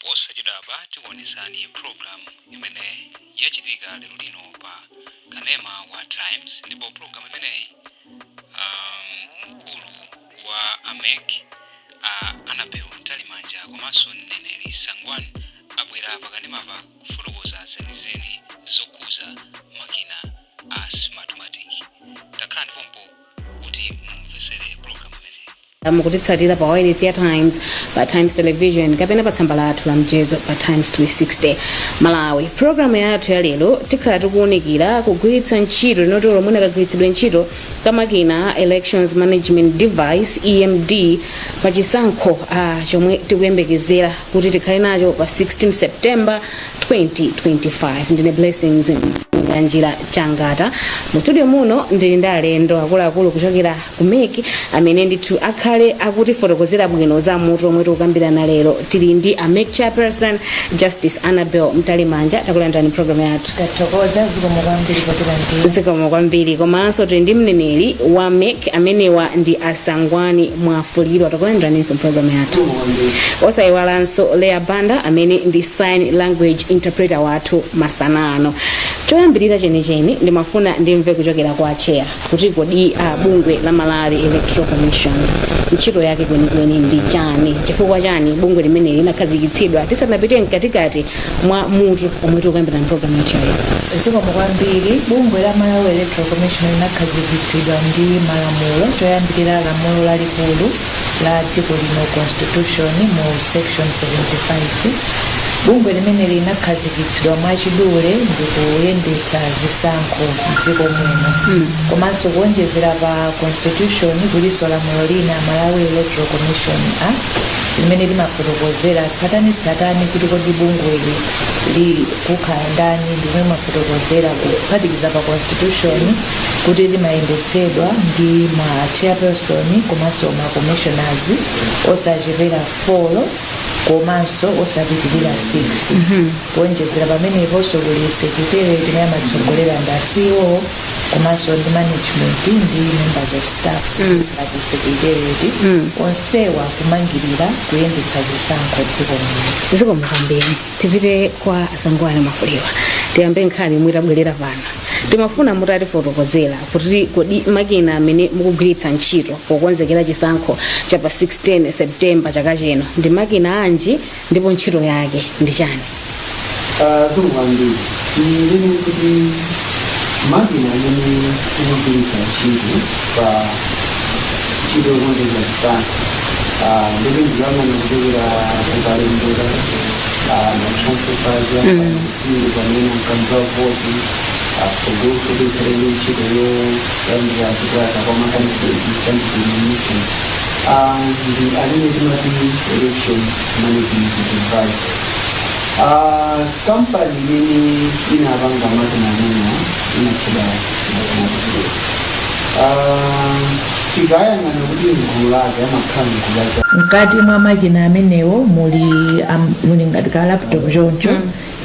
Posachedwapa tikuonesani program imene yachitika lero lino pa kanema wa Times, ndipo program imeneyi mkulu wa a MEC Annabel Mtalimanja komanso mneneri Sangwani abwera pakanemapa kufotokoza zenizeni zokhuza makina a Smartmatic. Takhala ndipompo kuti mumvesere program imeneyi. Mukutitsatira pa wireless ya Times, pa Times Television kapena pa tsamba lathu la mchezo pa Times 360 Malawi. Programu yathu ya lero tikhala tikuwunikira kugwiritsa ntchito linoti lomwe kagwiritsidwe ntchito kamakina Elections Management Device, EMD, pa chisankho chomwe tikuyembekezera kuti tikhale nacho pa 16 September 2025. Ndine Blessings Nganjira Changata. Mu studio muno ndili ndi alendo akuluakulu kuchokera ku MEC amene ndithu akhale akutifotokozera bwino za mutu omwe tikukambirana lero. Tili ndi a MEC chairperson, Justice Annabel Mtalimanja. Takulandirani program yathu. Tathokoza, zikomo kwambiri potilandira. Zikomo kwambiri. Komanso tili ndi mneneri wa MEC, amenewa ndi Asangwani Mwafulirwa. Takulandiraninso program yathu. Osayiwalanso Lea Banda amene ndi sign language interpreter wathu masana ano. Choyambirira chenicheni, ndimafuna ndimve kuchokera kwa chair kuti kodi bungwe la Malawi Electoral Commission ntchito yake kwenikweni ndi chani? Chifukwa chani bungwe limeneli linakhazikitsidwa, tisanapite mkatikati mwa mutu omwe tikukambirana program yathu yalero? Zikomo kwambiri. Bungwe la Malawi Electoral Commission linakhazikitsidwa ndi malamulo. Choyambirira, lamulo lalikulu la dziko lino, Constitution, mu section 75. Bungwe limene linakhazikitsidwa mwachidule ndi kuyendetsa zisankho mdziko muno. Komanso kuonjezera pa Constitution, kulinso lamulo lina, Malawi Electoral Commission Act, limene limafotokozera tsatanetsatane kuti kodi bungweli likukhala ndani, ndimwe mafotokozera kuphatikiza pa Constitution kuti limayendetsedwa ndi ma chairperson komanso ma commissioners osachepera 4 komanso osapitirira 6. Kuonjezera pameneponso kuli secretariat imene amatsogolera ndi CEO, komanso ndi management ndi members of staff ngati secretariat, onsewa kumangirira kuyendetsa zisankho dziko muno. Zikomo kwambiri. Tipite kwa Asangwani Mwafulirwa. Tiyambe nkhani yomwe tabwerera pano. Timafuna mutatifotokozera kuti kodi makina amene mukugwiritsa ntchito pokonzekera chisankho cha pa 16 September chaka chino ndi makina anji, ndipo ntchito yake ndi chani? Zikomo kwambiri. Ndine kuti makina amene tikugwiritsa ntchito pa ntchito yokonzekera chisankho, ndikuti ndikuyang'ana kuchokera kukalembera, ma transfers, pamene mkanza voti, tsogolo kuti ikhale ndi ntchito yolandira zikalata kwa ma candidate, candidate nomination, ndi amene timati election management device. Kampani imene inapanga makina amenewa inatchedwa Smartmatic. Tikayang'ana kuti mgulu lake amakhala mgulu lake. Mkati mwa makina amenewo muli ngati ka laptop choncho.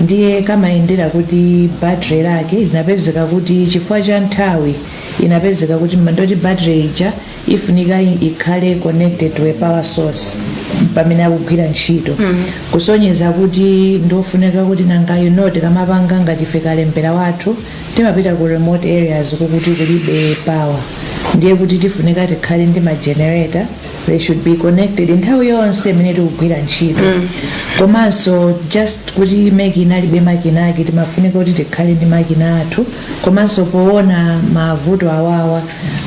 Ndiye kamayendera kuti battery lake linapezeka kuti chifukwa cha nthawi inapezeka kuti mandoti battery ija ifunika ikhale connected to a power source pamene akugwira ntchito, kusonyeza kuti ndofunika kuti nanga tikamapanga ngati ife kalembera wathu timapita ku remote areas kukuti kulibe power, ndiye kuti tifunika tikhale ndi ma generator. They should be connected nthawi yonse imene tikugwira ntchito. Komanso just kuti MEC inalibe makina ake, timafunika kuti tikhale ndi makina athu. Komanso poona mavuto awawa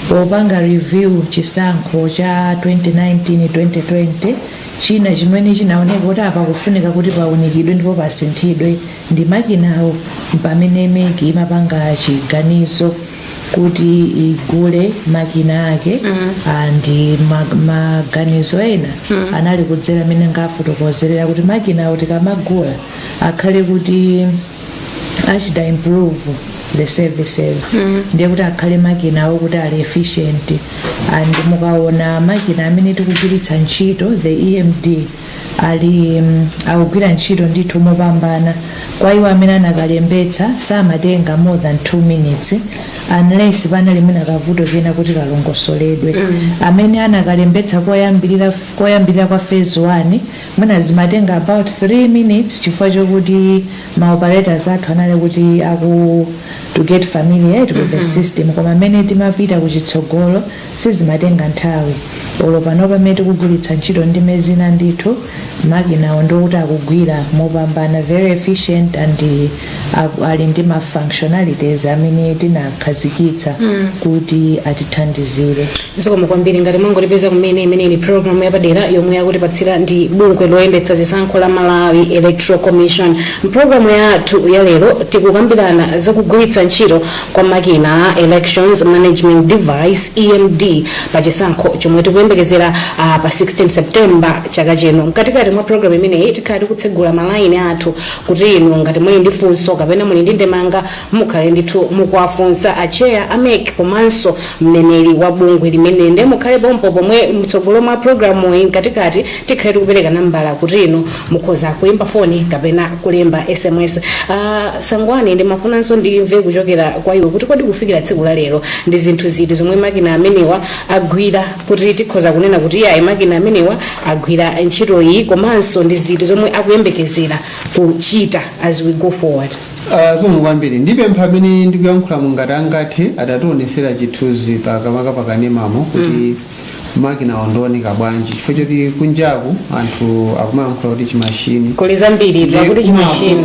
popanga review chisankho cha 2019 2020, china chimene chinaoneka kuti apa kufunika kuti paunikidwe ndipo pasinthidwe ndi makinawo, pamene MEC imapanga chiganizo kuti igule makina ake. Ndi maganizo ena anali kudzera amene ngafotokozerera kuti makinawo tikamagula akhale kuti achita improve the services, ndiye kuti akhale makina okuti ali efficient. And mukaona makina amene tikugwiritsa ntchito, the EMD, Ali akugwira ntchito ndithu mopambana. Kwa iwo amene anakalembetsa, samatenga more than 2 minutes unless panali mwina kavuto kena kuti kalongosoledwe. Amene anakalembetsa koyambirira kwa phase 1, mwina zimatenga about 3 minutes chifukwa chokuti ma operators athu anali kuti aku to get familiar with the system. Koma amene timapita kuchitsogolo, sizimatenga nthawi. Olo pano pamene tikugwiritsa ntchito ndime zina ndithu, makinawo ndikuti akugwira mopambana, very efficient, and ali ndi ma functionalities amene tinakhazikitsa kuti atithandizire. Zikomo kwambiri. Ngati mwangotipeza kumene, imene ili program yapadera yomwe yakutipatsira ndi bungwe loyendetsa zisankho la Malawi Electoral Commission. Mpulogalamu yathu ya lero tikukambirana zakugwiritsa ntchito kwa makina a Elections Management Device, EMD, pa chisankho chomwe tikuyembekezera pa 16 September chaka chino. Mkatikati mwa program imeneyi tikhala tikutsegula malaini athu kuti inu ngati muli ndi funso kapena muli ndi ndemanga, mukhale ndithu mukuwafunsa a chair a MEC komanso mneneri wa bungwe limene. Nde mukhale pompo pomwe mtsogolo mwa programu iyi, mkatikati tikhale tikupereka nambala kuti inu mukhoza kuyimba foni kapena kulemba SMS. Sangwani, ndimafunanso ndimve kuchokera kwa iwe kuti kodi kufikira tsiku la lero ndi zinthu ziti zomwe makina amenewa agwira kuti tikhoza kunena kuti iyayi, makina amenewa agwira ntchito iyi, komanso ndi ziti zomwe akuyembekezera kuchita as we go forward? Zikomo kwambiri. Ndipempha amene ndikuyankhula mungati angathe atationesera chithunzi pakamaka pakanemamo kuti makina ndioneka bwanji, chifukwa choti kunjaku anthu akumayankhula kuti chimashini. Kuli zambiri twakuti chimashini.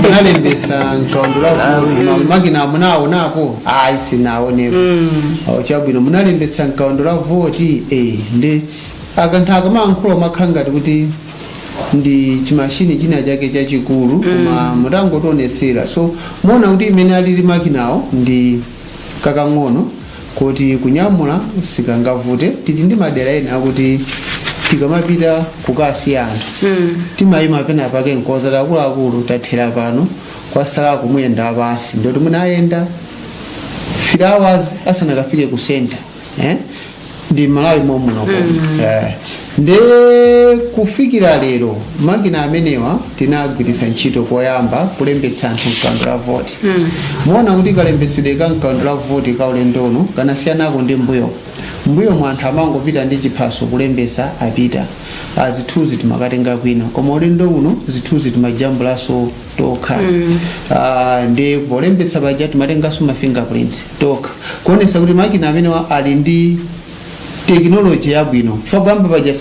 Munalembesa mkaundula, makina munaonapo? Ayi, sinaonepo. Oh, chabwino, munalembetsa mkaundula voti? Eh, ndi akanthu akamayankhula umakhala ngati kuti ndi chimashini china chake chachikulu, koma mutangotionesera, so muona kuti imene alili makinawo ndi kakang'ono kuti kunyamula sikangavute. Tili ndi madera ena akuti tikamapita kukasiya anthu, timayima pena pake nkoza, akuluakulu, tathera pano, kwasala kumuyenda pansi, ndoti munayenda 3 hours asanakafike ku center, eh? Ndi Malawi momuno eh. Nde kufikira lero makina amenewa tinagwiritsa ntchito koyamba kulembetsa anthu mkaundula voti. Muona kuti kalembetsedwe ka mkaundula voti ka ulendono kanasiyanako ndi mbuyo. Mbuyo mu anthu amangopita ndi chiphaso kulembetsa, apita, zithunzi timakatenga kwina, koma ulendo uno zithunzi timajambulaso tokha. Ndi polembetsa paja timatenganso ma fingerprints tokha, kuonesa kuti makina amenewa ali ndi technology yabwino, chifukwa kuyamba paja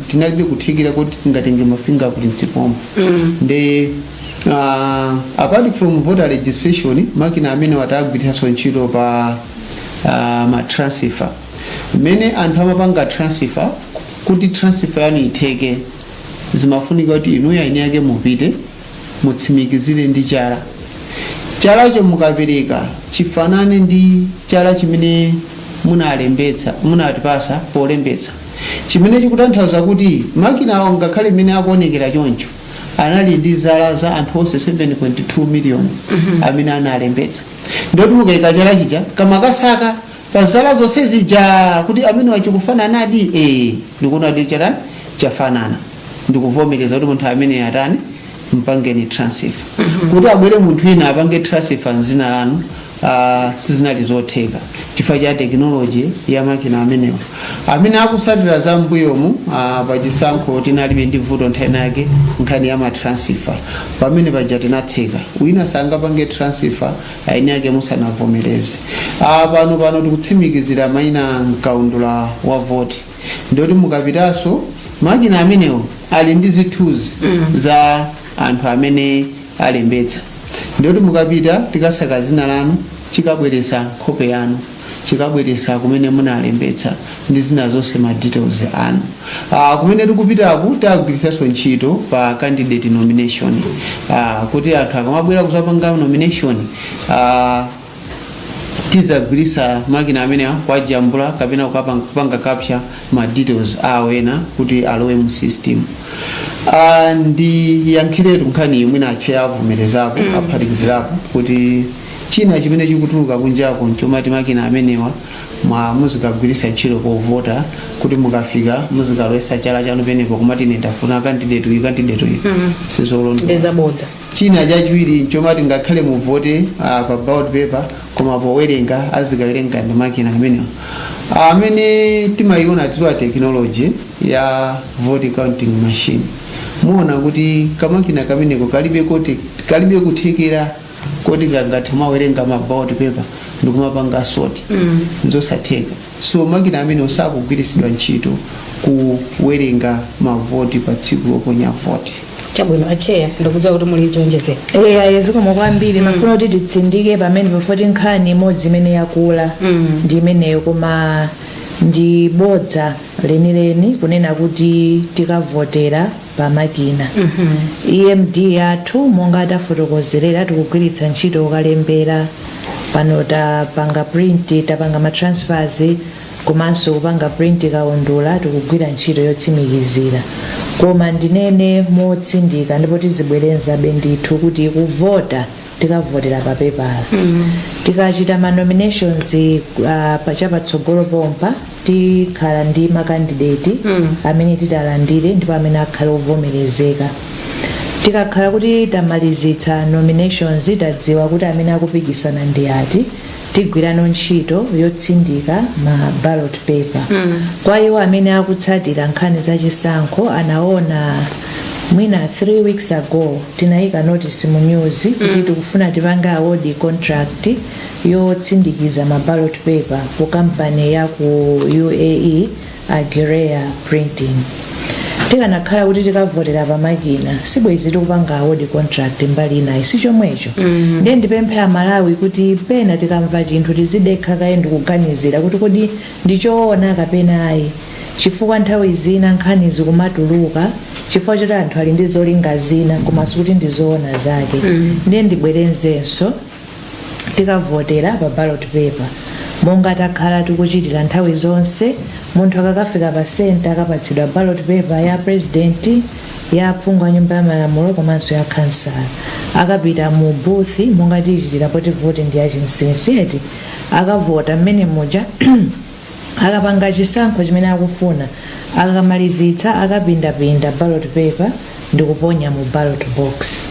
tinalibe kuthekera kuti tingatenge ma fingerprints pomwe. Ndi apart from voter registration, makina amene watagwiritsanso ntchito pa ma transfer. Mmene anthu amapanga transfer, kuti transfer yanu itheke, zimafunika kuti inuyo eni yake mupite mutsimikizire ndi chala. Chalacho mukapereka chifanane ndi chala chimene munalembetsa, munatipasa polembetsa, chimene chikutanthauza kuti makinawo, ngakhale mmene akuonekera choncho, anali ndi zala za anthu onse 7.2 million amene analembetsa. Ndoti mukayika chala chija, kamakasaka pa zala zonse zija kuti amene wachikufananadi, ndikuona kuti chatani, chafanana, ndikuvomereza kuti munthu amene atani, mpangeni transfer. Kuti abwere munthu wina apange transfer mzina lanu, sizinali zotheka chifukwa cha technology ya makina amenewa. Amene akusatira za mbuyomu, pachisankho tinalibe ndi vuto nthawi yake nkhani ya ma transfer. Pamene paja tinatseka, wina sangapange transfer eni ake musanavomereze. Pano tikutsimikizira mayina mkaundula wa voti, ndoti mukapitanso makina amenewo ali ndi zithunzi za anthu amene alembetsa, ndoti mukapita tikasaka zina lanu, chikabweresa nkhope yanu, chikabweresa kumene munalembetsa ndi zina zonse, ma details anu. Kumene tikupitaku tagwiritsanso ntchito pa candidate nomination, kuti anthu akamabwera kuzapanga nomination, tizagwiritsa makina amenewa kwajambula kapena kupanga capture ma details awo ena kuti alowe mu system. Ndiyankhiretu nkhani mwina acheya avomerezapo, aphatikizirapo kuti china chimene chikutuluka kunjako nchomati makina amenewa Mwa muzikagwiritsa ntchito povota, kuti mukafika muzikalowesa chala chanu penepo kumati ine ndafuna candidate uyu, candidate uyu, sizolondola. Ndizabodza. China chachiwiri nchomati ngakhale muvote pa ballot paper, koma powerenga azikawerenga ndi makina amenewo amene timayiona tiwa technology ya vote counting machine. Muona kuti kamakina kameneko kalibe kuti, kalibe kuthekera koti kangathe mawerenga ma ballot paper ndikumapanga sort. Nzosatheka. So makina amene osakugwiritsidwa ntchito kuwerenga mavoti pa tsiku loponya voti. Chabwino, acheya, ndikudziwa kuti muli chonjezera. Eya, zikomo kwambiri. Mafuna kuti titsindike pamene pafoti nkhani imodzi imene yakula ndi imeneyo, koma ndi bodza lenileni kunena kuti tikavotera pa makina. EMD yathu, monga tafotokozerera, tikugwiritsa ntchito kukalembera. Pano tapanga print, tapanga ma transfers komanso kupanga print kaundula. Tikugwira ntchito yotsimikizira, koma ndinene motsindika ndipo tizibwerenzabe ndithu kuti kuvota tikavotera pa pepala. Tikachita ma nominations pachapatsogolo pompa, tikhala ndi ma candidate amene titalandire ndipo amene akhale ovomerezeka. Tikakhala kuti tamalizitsa nominations, tadziwa kuti amene akupikisana ndi ati, tigwirano ntchito yotsindika ma ballot paper. Kwa iwo amene akutsatira nkhani zachisankho, anaona mwina 3 weeks ago tinayika notice mu news kuti tikufuna tipange award contract yotsindikiza ma ballot paper ku kampani ya ku UAE, Agurea Printing. Tikanakhala kuti tikavotera pamakina, sibwezi tikupanga award contract mbali inayi, sichomwecho? Ndiye ndipemphe Amalawi kuti pena tikamva chinthu tizidekha kaye ndikuganizira kuti kodi ndichoona kapena ayi, chifukwa nthawi zina nkhani zikumatuluka chifukwa choti anthu ali ndi zolinga zina, koma sikuti ndi zoona zake. Ndiye ndibwerenzenso, tikavotera pa ballot paper monga takhala tikuchitira nthawi zonse. Munthu akakafika pa center akapatsidwa ballot paper ya president, ya aphungu a Nyumba ya Malamulo komanso ya kansala. Akapita mu booth monga tichitira poti voti ndi yachinsinsi eti, akavota mmene muja, akapanga chisankho chimene akufuna. Akamalizitsa, akapindapinda ballot paper ndikuponya mu ballot box.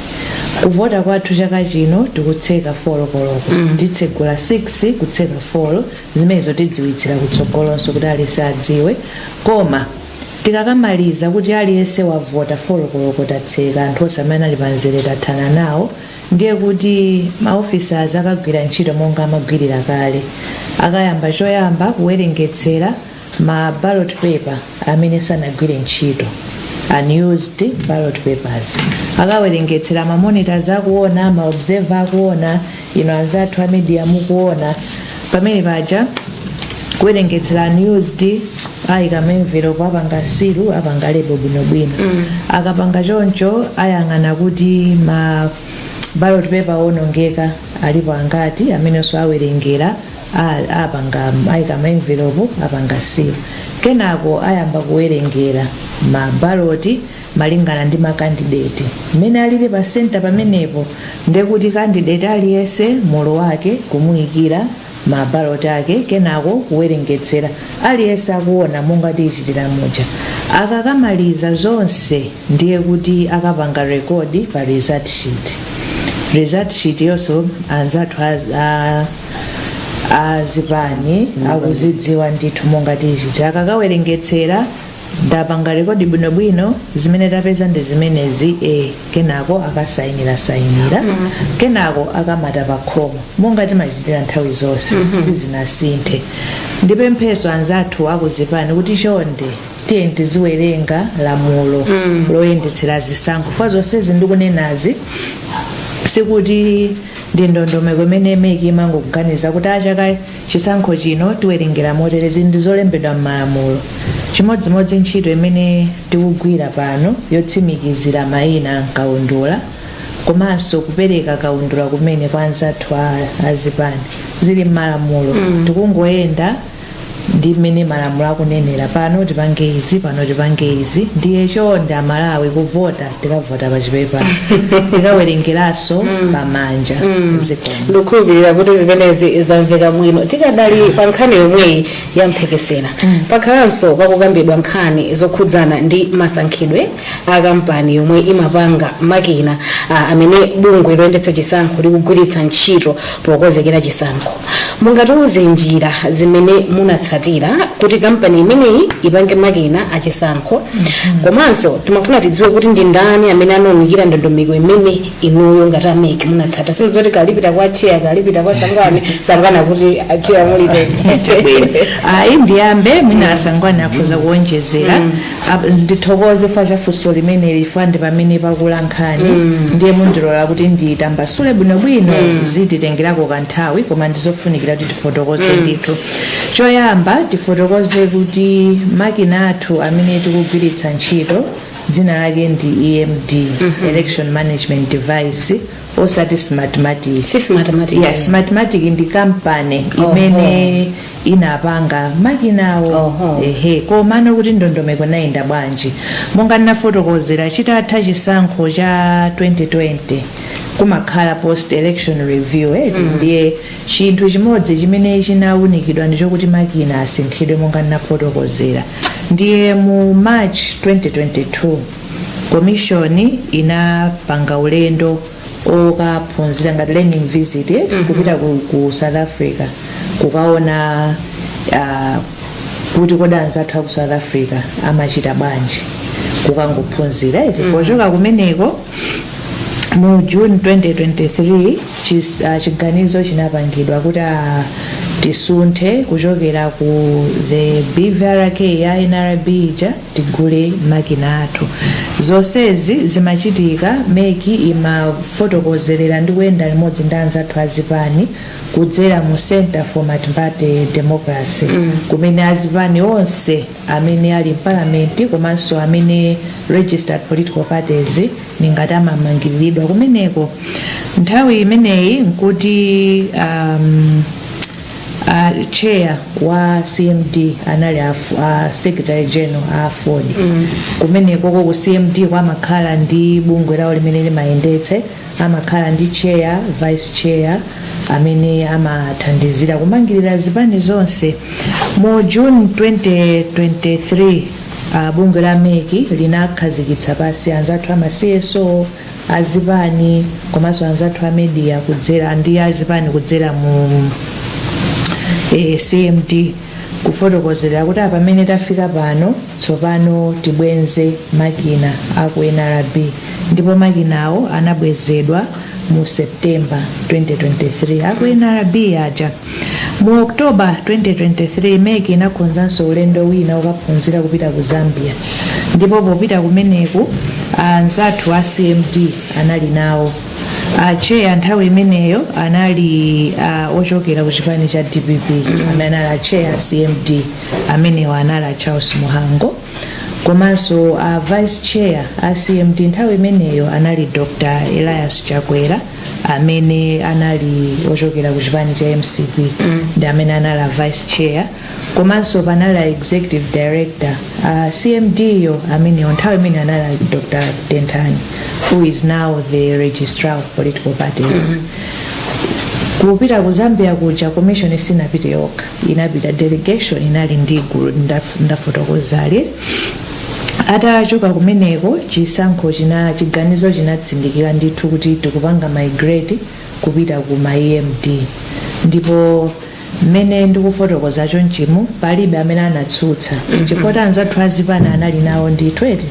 Kuvota kwathu chaka chino tikutseka 4 koloko, titsegula 6, kutseka 4. Zimenezo tidziwitsira kutsogolonso kuti aliyense adziwe. Koma tikakamaliza kuti aliyense wavota, 4 koloko tatseka, anthu onse amene ali pamzere tathana nawo, ndiye kuti ma officers akagwira ntchito monga amagwirira kale. Akayamba choyamba kuwerengetsera ma ballot paper amene sanagwire ntchito, unused ballot papers. Akawerengetsera, ma monitors akuona, ma observer akuona, ino anzathu a media mukuona pamene paja. Kuwerengetsera unused, ayika envelope, apanga seal, apanga label bwinobwino. Akapanga choncho, ayang'ana kuti ma ballot paper onongeka alipo angati, amenenso awerengera, apanga, ayika ma envelope, apanga seal. Kenako ayamba kuwerengera ma ballot malingana ndi ma candidate mmene alili pa center pamenepo. Ndekuti candidate aliyense molo wake kumuyikira ma ballot ake, kenako kuwerengetsera aliyense akuona monga tiyichitira muja. Akakamaliza zonse, ndiye kuti akapanga record pa result sheet. Result sheet yonso anzathu azipani akuzidziwa ndithu monga tiyichitira. Akakawerengetsera, ndapanga record bwinobwino, zimene tapeza ndi zimenezi e. Kenako akasayinira sayinira, kenako akamata pa khoma monga timachitira nthawi zonse, sizinasinthe. Ndipempheso anzathu akuzipani kuti chonde tiye tiziwerenga lamulo loyendetsera zisankho fa. Zonsezi ndikunenazi sikuti ndi ndondomeko imene MEC imangokuganiza kuti achaka chisankho chino tiwerengera motere. Ndi zolembedwa m'malamulo. Chimodzimodzi ntchito imene tikugwira pano yotsimikizira mayina mkaundula komanso kupereka kaundula kumene kwa anzathu azipani, zili m'malamulo. Tikungoyenda Ndi mmene malamulo akunenera, pano tipange izi, pano tipange izi. Ndiye chonde Amalawi, kuvota tikavota pachipepala, tikawerengeranso pamanja. Zikomo. Ndikukhulupirira kuti zimenezi zamveka bwino. Tikadali pa nkhani yomweyi ya mphekesera, pakhalanso pakukambidwa nkhani zokhudzana ndi masankhidwe a kampani yomwe imapanga makina amene bungwe loyendetsa chisankho likugwiritsa ntchito pokonzekera chisankho. Mungatiuze njira zimene munatsatira kuti kampani imeneyi ipange makina achisankho? Komanso timafuna tidziwe kuti ndi ndani amene anawunikira ndondomeko imene inuyo ngati a MEC munatsata. Sinzoti kalipita kwa chair, kalipita kwa Sangwani, Sangwani akuti a chair mulitenga. Ayi, ndiyambe, mwina aSangwani akhoza kuwonjezera. Ndithokoze fa chafunso limeneli, fa ndi pamene pakula nkhani. Ndiye mundilola kuti nditambasule bwinobwino. Zititengerako kanthawi, koma ndizofunikira kuti tifotokoze ndithu. Choyamba tifotokoze kuti makina athu amene tikugwiritsa ntchito dzina lake ndi EMD, Election Management Device, osati Smartmatic. Si Smartmatic? Yes, Smartmatic ndi kampani imene inapanga makinawo. Ehe, komano kuti ndondomeko inayenda bwanji, monga ndinafotokozera, chitatha chisankho cha 2020 kumakhala post election review, eti? Ndiye chinthu chimodzi chimene chinawunikidwa ndichokuti makina asinthidwe, monga ndinafotokozera. Ndiye mu March 2022 commission inapanga ulendo okaphunzira ngati learning visit, kupita ku South Africa kukaona kuti kodi anzathu aku South Africa amachita bwanji, kukangophunzira, eti? Pochoka kumeneko mu June 2023, chiganizo chinapangidwa kuti tisunthe kuchokera ku the BVRK ya NRB ija, tigule makina athu. Zonsezi zimachitika, MEC imafotokozerera ndi kuyenda limodzi ndi anzathu azipani kudzera mu Center for Multiparty Democracy, kumene azipani onse amene ali mpalamenti komanso amene registered political parties ningati amamangiriridwa kumeneko. Nthawi imeneyi nkuti chair wa CMD anali a secretary general a AFORD. Kumenekoko ku CMD kwamakhala ndi bungwe lawo limene limayendetse, amakhala ndi chair, vice chair amene amathandizira kumangirira zipani zonse. Mu June 2023, bungwe la MEC linakhazikitsa pasi anzathu ama CSO azipani komanso anzathu a media kudzera ndi azipani kudzera mu CMD, kufotokozera kuti pamene tafika pano, tsopano tibwenze makina aku NRB. Ndipo makinawo anabwezedwa mu September 2023, aku NRB aja. Mu October 2023 MEC inakonzanso ulendo wina ukaphunzira kupita ku Zambia, ndipo popita kumeneku anzathu a CMD anali nawo. Acheya nthawi imeneyo anali ochokera ku chipani cha DPP, amene anali acheya a CMD amenewo anali a Charles Muhango, komanso a vice chair a CMD nthawi imeneyo anali Dr Elias Chakwera, amene anali ochokera ku chipani cha MCP, ndi amene anali a vice chair. Komanso panali a executive director a CMD yo, amenewo nthawi imene anali Dr Tentani, who is now the registrar of political parties. Kupita ku Zambia kuja, commission sinapite yokha, inapita delegation, inali ndi gulu ndafotokozali. Atachoka kumeneko, chisankho china, chiganizo chinatsindikira ndithu kuti tikupanga migrate kupita ku ma EMD. Ndipo mmene ndikufotokoza chonchimu, palibe amene anatsutsa, chifukwa anzathu azipani anali nawo ndithu, eti?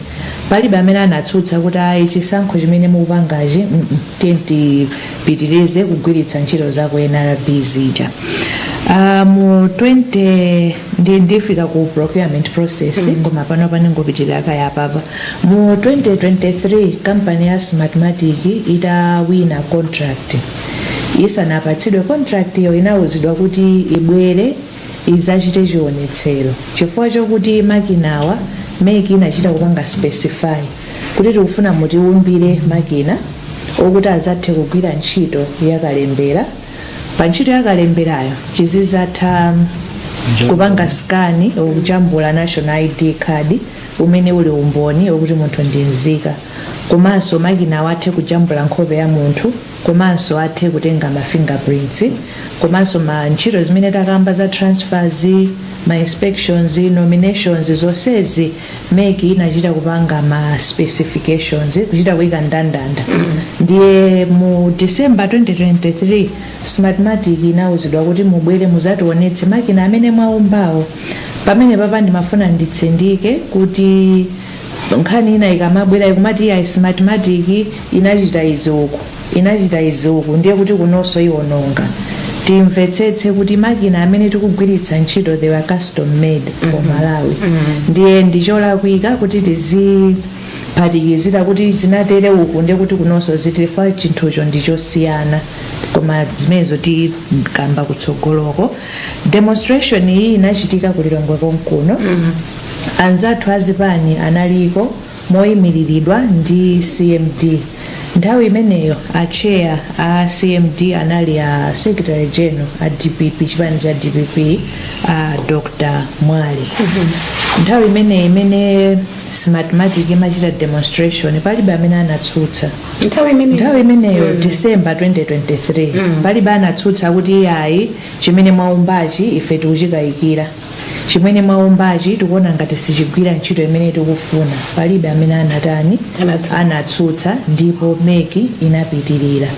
Palibe amene anatsutsa kuti ayi, chisankho chimene mukupangachi, tiye tipitirize kugwiritsa ntchito zako NRB zija. Mu 20 ndi ndifika ku procurement process, koma pano panengopitirira kaya apapa. Mu 2023 kampani ya Smartmatic itawina contract, isanapatsidwe contract iyo inawuzidwa kuti ibwere izachite chionetsero, chifukwa chokuti makinawa MEC inachita kupanga specify kuti tikufuna mutiumbire makina okuti azathe kugwira ntchito yakalembera. Pa ntchito yakalemberayo chizizatha Kupanga scan, kujambula national ID card umene uli umboni wokuti munthu ndi nzika, komanso makina athe kujambula nkhope ya munthu, komanso athe kutenga ma fingerprints, komanso ma ntchito zimene takamba za transfers, ma inspections, nominations, zonsezi MEC inachita kupanga ma specifications, kuchita kuyika ndandanda. Ndiye mu December 2023 Smartmatic inawuzidwa kuti mubwere muzationetse makina amene mwaumbawo. Pamene papa ndimafuna nditsindike kuti nkhani ina ikamabwera ikumati iya, Smartmatic inachita izi uku, inachita izi uku, ndiye kuti kunonso iwononga. Timvetsetse kuti makina amene tikugwiritsa ntchito, they were custom made for Malawi. Ndiye ndicholakwika kuti tiziphatikizira kuti zinatere uku, ndiye kuti kunonso zitifa. Chinthucho ndichosiyana, koma zimenezo tikamba kutsogoloko. Demonstration iyi inachitika ku Lilongwe konkuno. Anzathu azipani analiko moyimiriridwa ndi CMD. Nthawi imeneyo a chair a CMD anali a secretary general a DPP, chipani cha DPP, a Dr Mwale. Nthawi imeneyi imene Smartmatic imachita demonstration, palibe amene anatsutsa. Nthawi imeneyo? Nthawi imeneyo, December 2023, palibe anatsutsa kuti iyayi, chimene mwaumbachi ife tikuchikayikira, chimene mwaumbachi tikuona ngati sichigwira ntchito imene tikufuna. Palibe amene anatani? Anatsutsa. Anatsutsa, ndipo MEC inapitirira.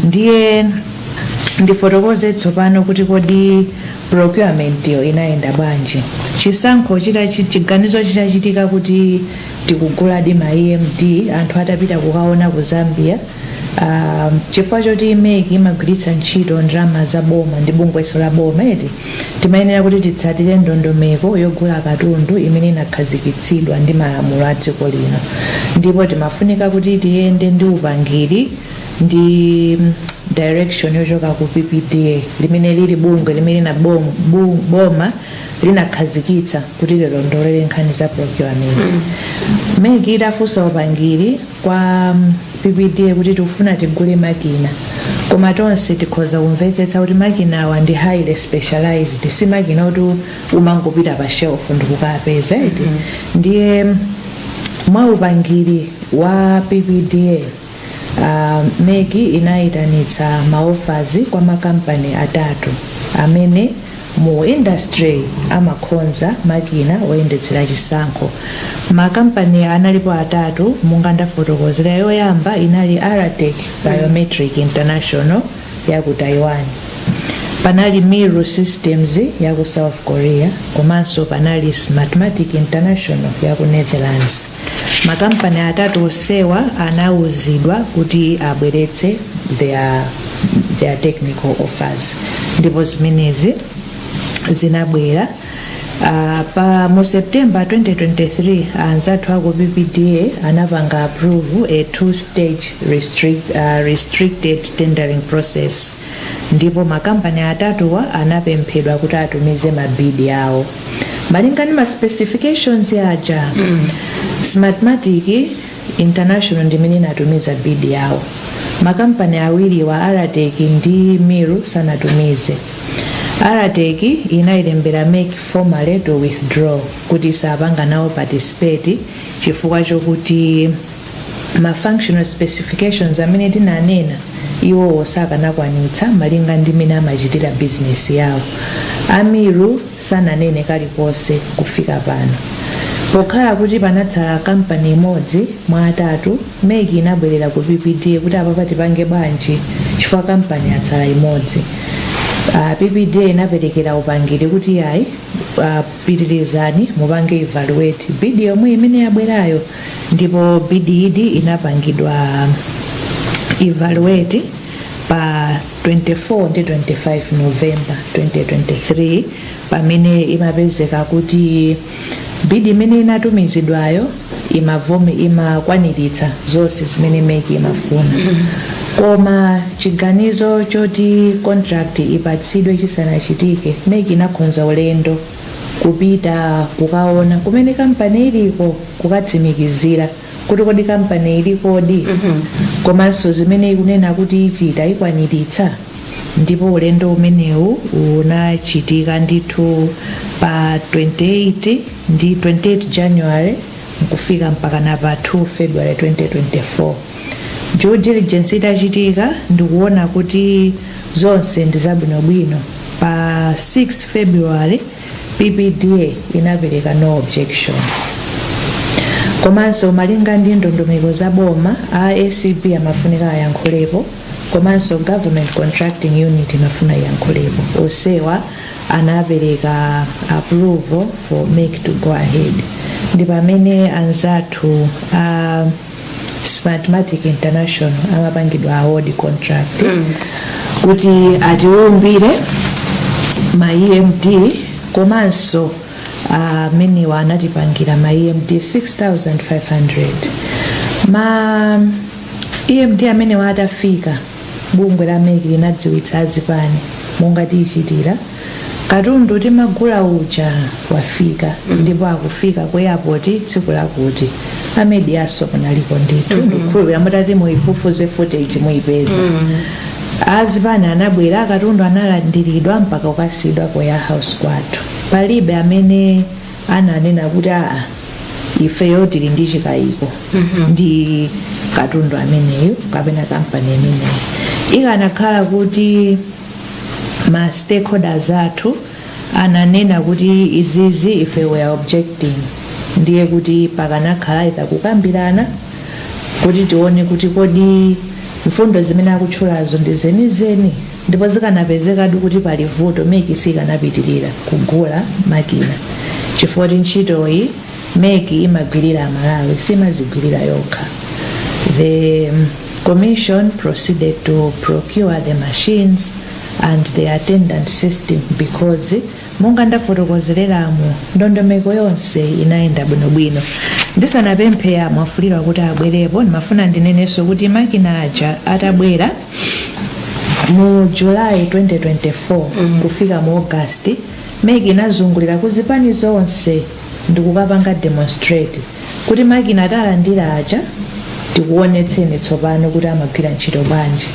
Ndiye ndifotokoze tsopano kuti kodi procurement yo inayenda bwanji. Chisankho chiganizo chitachitika kuti tikuguladi ma EMD, anthu atapita kukaona ku Zambia, chifukwa choti MEC imagwiritsa ntchito ndalama za boma ndi bungweso la boma eti, timayenera kuti titsatire ndondomeko yogula katundu imene inakhazikitsidwa ndi malamulo a dziko lino, ndipo timafunika kuti tiyende ndi upangiri ndi direction yochoka ku PPDA, limene lili bungwe limene na boma linakhazikitsa kuti lilondolere nkhani za procurement. MEC itafunsa upangiri kwa PPDA kuti tikufuna tigule makina, koma tonse tikhoza kumvetsetsa kuti makina awa ndi highly specialized, si makina kuti umangopita pa shelf ndikukapeza eti. Ndiye mwa upangiri wa PPDA, MEC inayitanitsa ma offers kwa makampani atatu amene mu industry amakhonza makina oyendetsera chisankho. Makampani analipo atatu monga ndafotokozera. Yoyamba inali Aratek Biometric International ya ku Taiwan, panali Miru Systems ya ku South Korea, komanso panali Smartmatic International ya ku Netherlands. Makampani atatu onsewa anawuzidwa kuti abweretse their technical offers, ndipo zimenezi zinabwera pa mu September 2023. Anzathu aku PPDA anapanga approve a two stage restricted tendering process, ndipo makampani atatuwa anapemphedwa kuti atumize ma bid awo malinga ndi ma specifications aja. Smartmatic International ndimene inatumiza bid yawo. Makampani awiri wa Aratek ndi Miru sanatumize. Aratek inayilembera MEC formally to withdraw, kuti sapanga nawo participate chifukwa chokuti ma functional specifications amene tinanena iwowo sakanakwanitsa malinga ndi mmene amachitira bizinesi yawo. A Miru sananene kalikonse kufika pano. Pokhala kuti panatsala kampani imodzi mwa atatu, MEC inabwerera ku PPDA kuti apapa tipange bwanji chifukwa kampani yatsala imodzi? PPDA inaperekera upangiri kuti yayi, pitirizani mupange evaluate bid yomwe imene yabwerayo, ndipo bid idi inapangidwa evaluate pa 24 ndi 25 November 2023, pamene imapezeka kuti bid imene inatumizidwayo imakwaniritsa zonse zimene MEC imafuna. Koma chiganizo choti contract ipatsidwe chisanachitike, MEC inakonza ulendo kupita kukaona kumene kampani iliko, kukatsimikizira kuti kodi kampani ilikodi, komanso zimene ikunena kuti ichita ikwaniritsa. Ndipo ulendo umenewu unachitika ndithu pa 28 ndi 28 January nkufika mpaka na pa 2 February 2024. Due diligence itachitika ndikuona kuti zonse ndi zabwinobwino, pa 6 February PPDA inapereka no objection. Komanso malinga ndi ndondomeko za boma, a ACB amafunika ayankhulepo, komanso Government Contracting Unit imafuna iyankhulepo. Onsewa anapereka approval for MEC to go ahead. Ndi pamene anzathu a Smartmatic International amapangidwa award contract kuti atiumbire ma EMD, komanso amenewa anatipangira ma EMD 6500. Ma EMD amenewa atafika, bungwe la MEC linadziwitsa azipani monga tiyichitira: katundu timagula uja wafika, ndipo akufika ku airport tsiku lakuti. A media so kunaliko ndithu, ndikukhulupirira mutati muifufuze footage muyipeza. Azipani anabwera, katundu analandiridwa mpaka kukasiyidwa ku warehouse kwathu. Palibe amene ananena kuti aa, ifeyo tili ndi chikayiko ndi katundu ameneyu kapena kampani imeneyi. Ikanakhala kuti ma stakeholders athu ananena kuti izizi ife we are objecting, ndiye kuti pakanakhala itakukambirana kuti tione kuti kodi mfundo zimene akutchulazo ndi zenizeni, ndipo zikanapezekadi kuti pali vuto, MEC sikanapitirira kugula makina, chifukwa kuti ntchitoyi MEC imagwirira Amalawi, simazigwirira yokha. The commission proceeded to procure the machines and the attendant system because monga ndafotokozereramo, ndondomeko yonse inayenda bwinobwino. Ndisanapemphe Mwafulirwa kuti abwerepo, ndimafuna ndinenenso kuti makina aja atabwera mu July 2024 kufika mu August, MEC inazungulira ku zipani zonse ndikukapanga demonstrate kuti makina atalandira aja tikuonetseni tsopano kuti amagwira ntchito bwanji.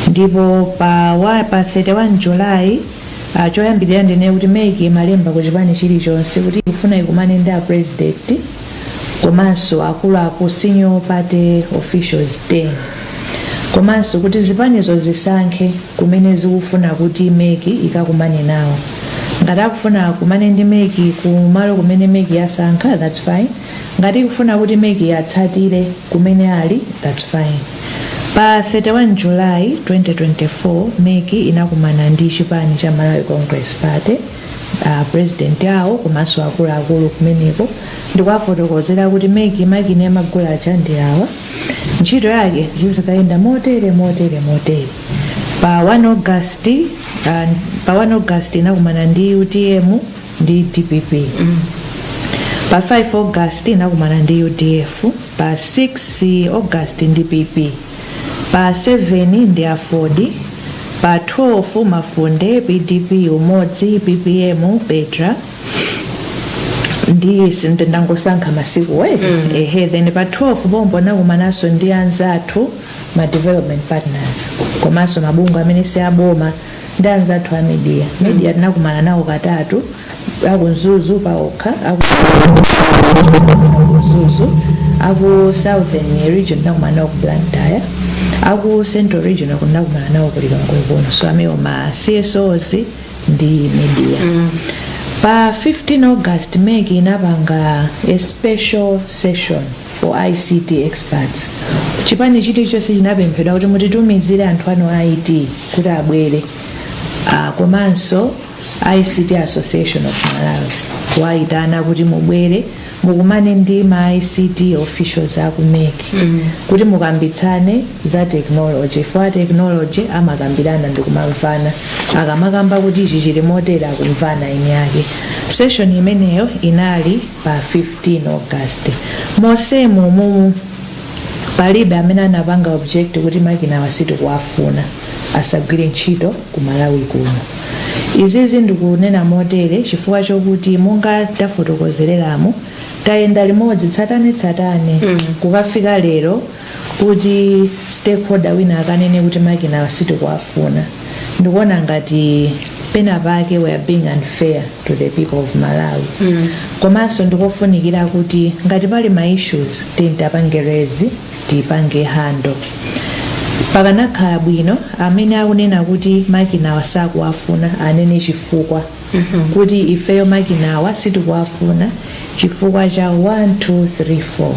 Ndipo pa 31 July, choyambirira ndine kuti MEC imalemba ku chipani chilichonse kuti ikufuna ikumane ndi a president komanso akuluakulu, senior party officials 10, komanso kuti zipanizo zisankhe kumene zikufuna kuti MEC ikakumane nawo. Ngati akufuna kumane ndi MEC kumalo kumene MEC yasankha, that's fine. Ngati ikufuna kuti MEC yatsatire kumene ali, that's fine. Pa 31 July 2024 MEC inakumana ndi chipani cha Malawi Congress Party, president awo komanso akuluakulu kumeneko, ndikuwafotokozera kuti MEC makina yamagula aja ndi awa, ntchito yake zizikayenda motere, motere, motere. Pa 1 August inakumana ndi UTM ndi DPP. Pa 5 August inakumana ndi UDF, pa 6 August ndi PP, pa 7 ndi AFORD, pa 12 Mafunde, PDP, Umodzi, PPM, Petra ndi ndangosankha masiku weti. Ehe, then pa 12 pompo nakumananso ndi anzathu ma development partners komanso mabungwe amene si aboma ndi anzathu a media. Media tinakumana nawo katatu: aku Mzuzu paokha, aku Mzuzu, aku Southern Region tinakumana nawo ku Blantyre, aku Central Region tinakumana nawo ku Lilongwe kuno. So amewo ma CSOs ndi media. Pa 15 August MEC inapanga a special session for ICT experts. Chipani chilichonse chinapemphedwa kuti mutitumizire anthu anu a IT kuti abwere, komanso ICT Association of Malawi kuwayitana kuti mubwere mukumane ndi ma ICT officials aku MEC kuti mukambitsane za technology. For technology amakambirana ndi kumamvana, akamakamba kuti ichi chili motere akumvana eni ake. Session imeneyo inali pa 15 August. Mosemu mumu palibe amene anapanga object kuti makina wasitikuwafuna, asagwire ntchito ku Malawi kuno. Izizi ndikunena motere chifukwa chokuti monga tafotokozereramo, tayenda limodzi tsatanetsatane kukafika lero, kuti stakeholder wina akanene kuti makina sitikuwafuna, ndiye kuti Ndikuona ngati pena pake we are being unfair to the people of Malawi. Komanso ndikofunikira kuti ngati pali ma issues, tipange raise, tipange handle. Pakanakhala bwino amene akunena kuti makinawa sakuwafuna anene chifukwa, kuti ifeyo makinawa sitikuwafuna chifukwa cha 1 2 3 4,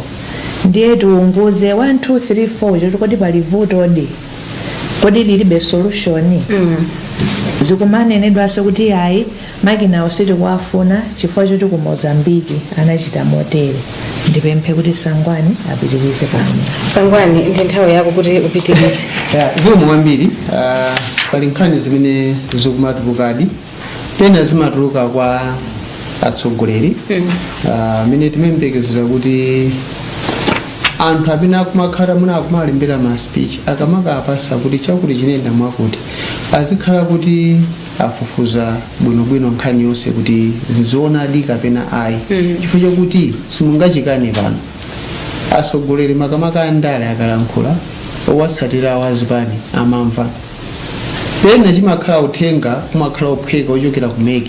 ndiye tiunguze 1 2 3 4 choti kodi pali vutodi, kodi lilibe solution? Zikumanenedwanso kuti ayi, makinawo sitikuwafuna chifukwa choti ku Mozambiki anachita motere. Ndipemphe kuti Sangwani apitirize pano. Sangwani, ndi nthawi yako kuti upitirize. Yeah, zikomo kwambiri. Pali nkhani zimene zikumatulukadi, pena zimatuluka kwa atsogoleri amene timayembekezera kuti anthu amene akumakhala muna akumalembera ma speech, akamakapasa kuti chakuti chinenda mwakuti, azikhala kuti afufuza bwinobwino nkhani yonse kuti zizoonadi kapena ayi, chifukwa chokuti simungachikane pano atsogoleri, makamaka andale, akalankhula, owatsatira awazipani amamva. Pena chimakhala uthenga umakhala uphweka ochokera ku MEC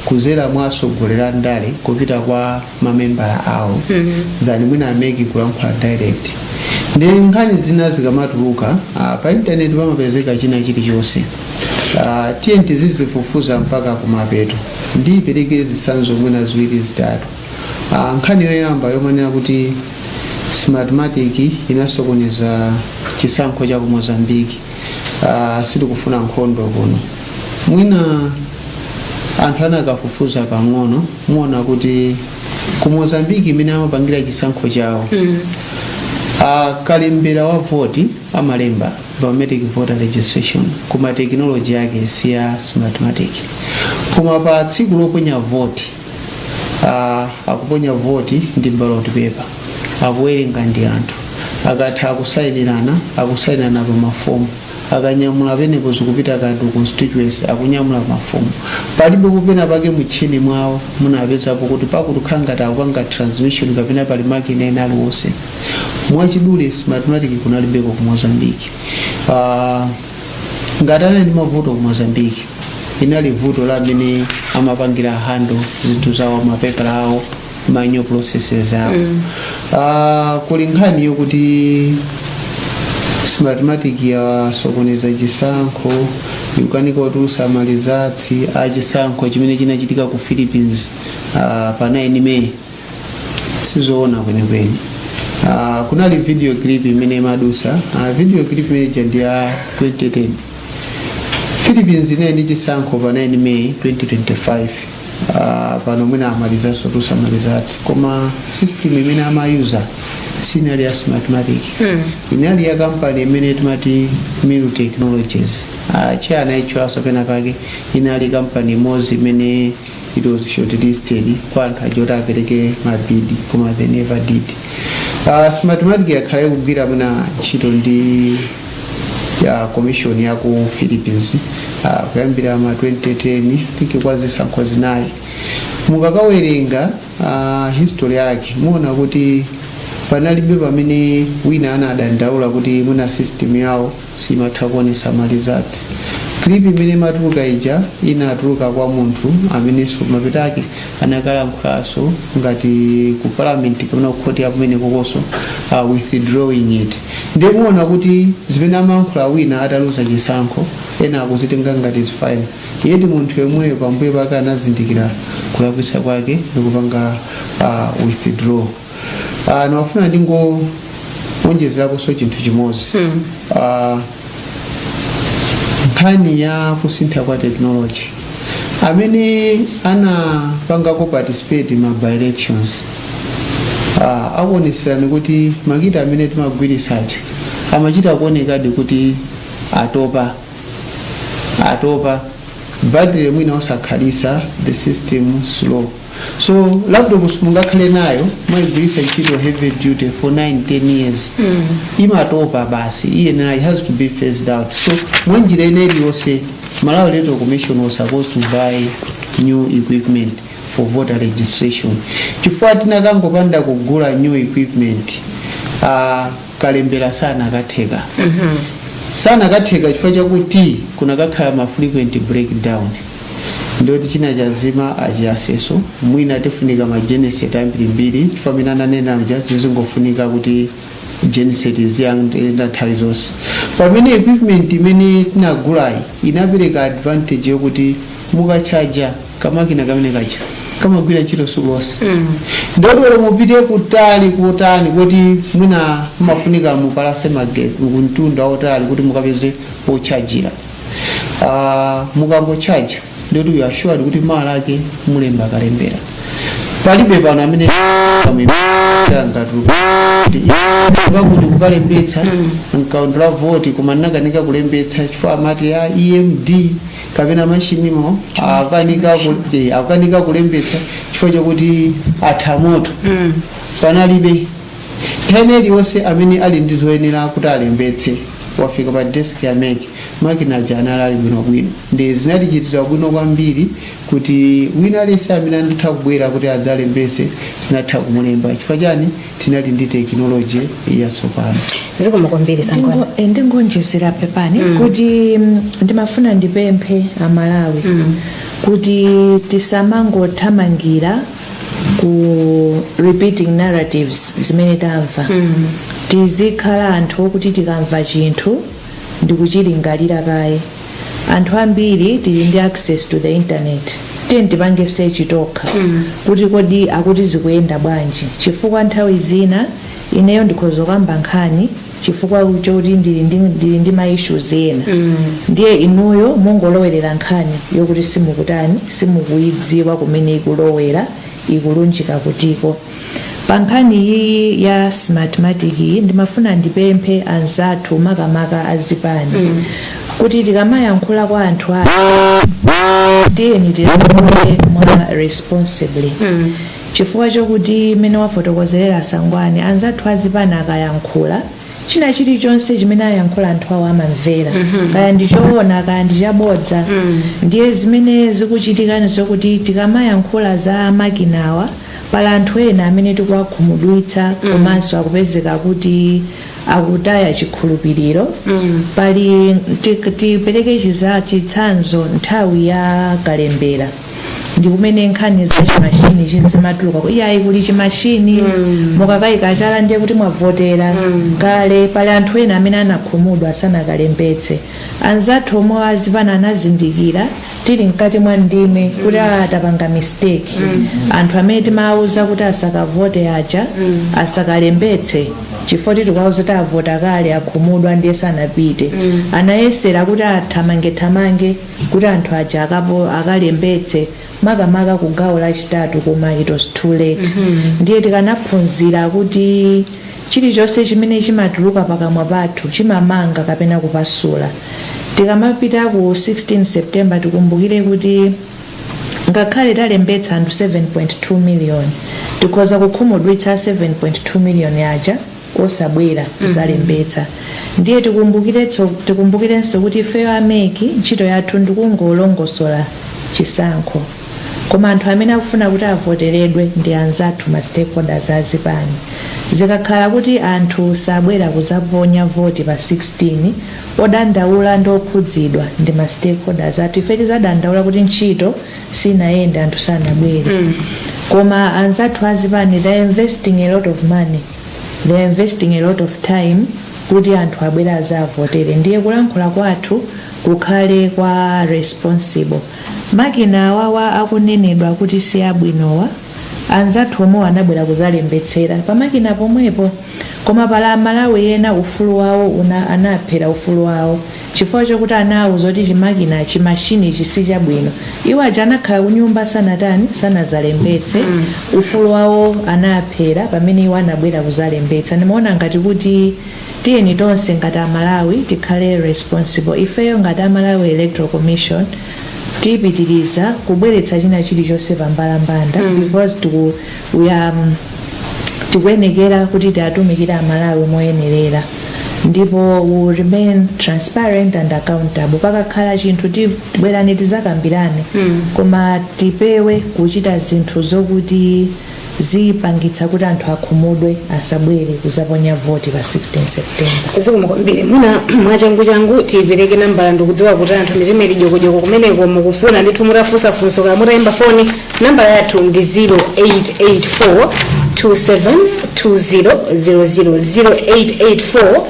kuzera mwa atsogoleri andale kupita kwa mamembala awo than mwina a MEC kulankhula direct. Ndi nkhani zina zikamatuluka pa intaneti pamapezeka china chilichonse. Tiye tizizifufuza mpaka kumapeto. Ndipereke zitsanzo mwina ziwiri, zitatu. Nkhani yoyamba yomanena kuti Smartmatic inasokoneza chisankho cha ku Mozambiki, sitikufuna nkhondo kuno. Mwina anthu anakafufuza pang'ono, muona kuti ku Mozambiki imene amapangira chisankho chawo, kalembera wa voti amalemba biometric voter registration, koma technology yake si ya Smartmatic. Koma pa tsiku loponya voti, akuponya voti ndi ballot paper, akuwerenga ndi anthu, akatha akusayinirana pa mafomu, akanyamula penepo zikupita kantu constituency, akunyamula mafomu. Palibe kupena pake mutchini mwawo munapezapo kuti pakuti kukhala ngati akupanga transmission kapena pali makina ena aliwonse. Mwachidule, Smartmatic kunalibeko ku Mozambique. Ngati anali ndi mavuto ku Mozambique, inali vuto la amene amapangira handle zinthu zawo, mapepala awo, manual processes awo. Kuli nkhani yokuti Smartmatic yasokoneza chisankho, ikukanika kutulutsa ma results a chisankho chimene chinachitika ku Philippines pa 9 May. Sizoona kwenikweni. Kunali video clip imene imadusa. Video clip imene ndi ya 2010. Philippines inali ndi chisankho pa 9 May 2025. Pano mwina amalizanso kutulutsa ma results, koma system imene amayuza sinali ya Smartmatic, inali ya kampani imene timati Miru Technologies. Chana ichoaso pena pake inali kampani imodzi imene it was shortlisted kwa anthu aja kuti apereke ma bid, koma they never did. Smartmatic yakhala ikugwira mwina ntchito ndi ya commission ya ku Philippines kuyambira ma 2010, I think, kwa zisankho zinayi. Mukakawerenga history yake, muona kuti panalibe pamene wina anadandaula kuti mwina system yawo simatha kuonesa ma results. Clip imene imatuluka ija inatuluka kwa munthu amenenso mapeto ake anakalankhulaso ngati ku parliament kapena ku khoti yakumene kokonso, withdrawing it. Ndiye muona kuti zimene amayankhula wina ataluza chisankho, ena akuzitenga ngati zifine, iye ndi munthu yemweyo pambuyo pake anazindikira kulakwitsa kwake ndikupanga withdraw. Ndimafuna ndingowonjezeraponso chinthu chimodzi. Nkhani ya kusintha kwa technology, amene anapangako participate ma by elections akuoneserani kuti makina amene timagwiritsaja amachita kuonekadi kuti atopa, atopa, battery mwina osakhalisa, the system slow. So laptop simungakhale nayo mayigwiritsa ntchito heavy duty for 9 10 years, imatopa basi, iyenera, it has to be phased out. So mwanjira ina iliyonse, Malawi Electoral Commission was supposed to buy new equipment for voter registration, chifukwa tinakangopanda kugula new equipment, kalembera sana akatheka. Sanakatheka chifukwa chakuti kunakakhala ma frequent breakdown, ndoti china chazima achiyaseso, mwina tifunika ma genset ambirimbiri, chifukwa amene ananena mja zizingofunika kuti genset ziyenda nthawi zonse, pamene equipment imene tinagulayi inapereka advantage yokuti mukachaja kamakina kamene kacha kamagwira ntchito siku lonse. Ndotolo mupite kutali kutani kuti mwina mumafunika mupalase magetsi kumtunda otali kuti mukapeze pochajira, mukangochaja ndoti you are assured kuti mawa lake mulemba kalembera. Palibe pano amene ngati kuti kukalembetsa mkaundula la voti koma ndinakanika kulembetsa chifukwa amati ya EMD kapena machinimo akanika kulembetsa chifukwa chokuti atha moto. Panalibe. Nthawi iliyonse amene ali ndi zoyenera kuti alembetse wafika pa desk ya MEC, makina aja anali ali bwinobwino. Ndi zinatichitira bwino kwambiri kuti wina aliyense amene anditha kubwera kuti adzalembetse tinatha kumulemba. Chifukwa chani? Tinali ndi technology yatsopano. Zikomo kwambiri, Sangwani. Ndingonjezera, pepani, kuti ndimafuna ndipemphe Amalawi kuti tisamangothamangira ku repeating narratives zimene tamva. Tizikhala anthu okuti tikamva chinthu ndikuchilingalira kaye. Anthu ambiri tili ndi access to the internet. Tiye tipange search tokha kuti kodi akuti zikuyenda bwanji, chifukwa nthawi zina ineyo ndikhoza kukamba nkhani chifukwa choti ndili ndi ma issues ena, ndiye inuyo mungolowerera nkhani yokuti simukutani, simukuyidziwa kumene ikulowera, ikulunjika kutiko. Pa nkhani iyi ya Smartmatic iyi, ndimafuna ndipemphe anzathu, makamaka azipani, kuti tikamayankhula kwa anthu athu, tiyeni tiyankhule mwa responsibly, chifukwa chokuti mmene wafotokozerera Sangwani, anzathu azipani akayankhula china chilichonse chimene ayankhula, anthu awo amamvera, kaya ndi choona kaya ndi chabodza. Ndiye zimene zikuchitika zokuti tikamayankhula za makinawa, pali anthu ena amene tikuwakhumudwitsa komanso akupezeka kuti akutaya chikhulupiriro. Pali tipereke chitsanzo, nthawi ya kalembera ndi kumene nkhani za chimashini zimatuluka, iyayi, kuli chimashini, mukakayika chala ndiye kuti mwavotera kale. Pali anthu ena amene anakhumudwa asanakalembetse. Anzathu omwe azipani anazindikira tili mkati mwa ndime kuti atapanga mistake. Anthu amene timawuza kuti asakavote aja, asakalembetse chifukwa tikuwauza kuti avota kale, akhumudwa, ndiye sanapite. Anayesera kuti athamangethamange kuti anthu aja akalembetse, makamaka ku gawo lachitatu, koma it was too late. Ndiye tikanaphunzira kuti chilichonse chimene chimatuluka pakamwa pathu chimamanga kapena kupasula. Tikamapita ku 16 September, tikumbukire kuti ngakhale talembetsa anthu 7.2 million, tikhoza kukhumudwitsa 7.2 million aja osabwera kuzalembetsa. Ndiye tikumbukirenso kuti ifeyo a MEC ntchito yathu ndikungolongosola chisankho, koma anthu amene akufuna kuti avoteredwe ndi anzathu ma stakeholders azipani. Zikakhala kuti anthu sabwera kuzaponya voti pa 16, odandaula ndi okhudzidwa ndi ma stakeholders athu. Ife tizadandaula kuti ntchito sinayende, anthu sanabwere, koma anzathu azipani, they are investing a lot of money, they are investing a lot of time kuti anthu abwere azavotere. Ndiye kulankhula kwathu kukhale kwa responsible. Makina awawa akunenedwa kuti si abwinowa, anzathu omwe anabwera kuzalembetsera pamakina pomwepo, koma pala Amalawi ena ufulu wawo anaphera ufulu wawo chifukwa chokuti anawuza kuti chimakina, chimashini ichi si chabwino. Iwo aja anakhala kunyumba, sanatani, sanazalembetse. Ufulu wawo anaphera pamene iwo anabwera kuzalembetsa. Ndimaona ngati kuti tiyeni tonse ngati Amalawi tikhale responsible. Ifeyo ngati Amalawi Electoral Commission tipitiriza kubweretsa china chilichonse pambalambanda because we are, tikuyenekera kuti tiatumikire Amalawi moyenerera. Ndipo will remain transparent and accountable. Pakakhala chinthu, tibwerani tizakambirane, koma tipewe kuchita zinthu zokuti zipangitsa kuti anthu akhumudwe, asabwere kuzaponya voti pa 16 September. Zikomo kwambiri. Mwina mwachangu changu tipereke nambala. Ndikudziwa kuti anthu mitima ili jokojoko kumeneko, mukufuna ndithu mutafunsa funso kaya mutayimba foni. Nambala yathu ndi 0884 272000, 0884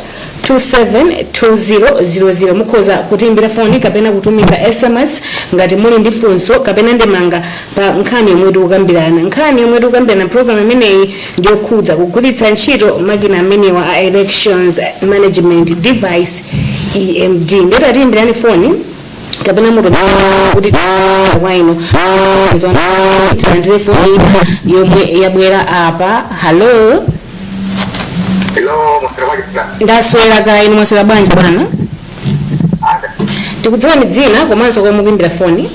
272000. Mukhoza kutiimbira foni kapena kutumiza SMS ngati muli ndi funso kapena ndemanga pa nkhani yomwe tikukambirana. Nkhani yomwe tikukambirana program imeneyi ndiyokhudza kugwiritsa ntchito makina amenewa a Elections Management Device, EMD. Ndeti atiimbirani foni kapena muto kuti kwaino tilandire foni yomwe yabwera apa. Hello? Hello, mwaswera bwanji? Ndaswera kaya inu, mwaswera bwanji bwana? Ada, Tikudziwani dzina komanso komwe mukuimbira foni.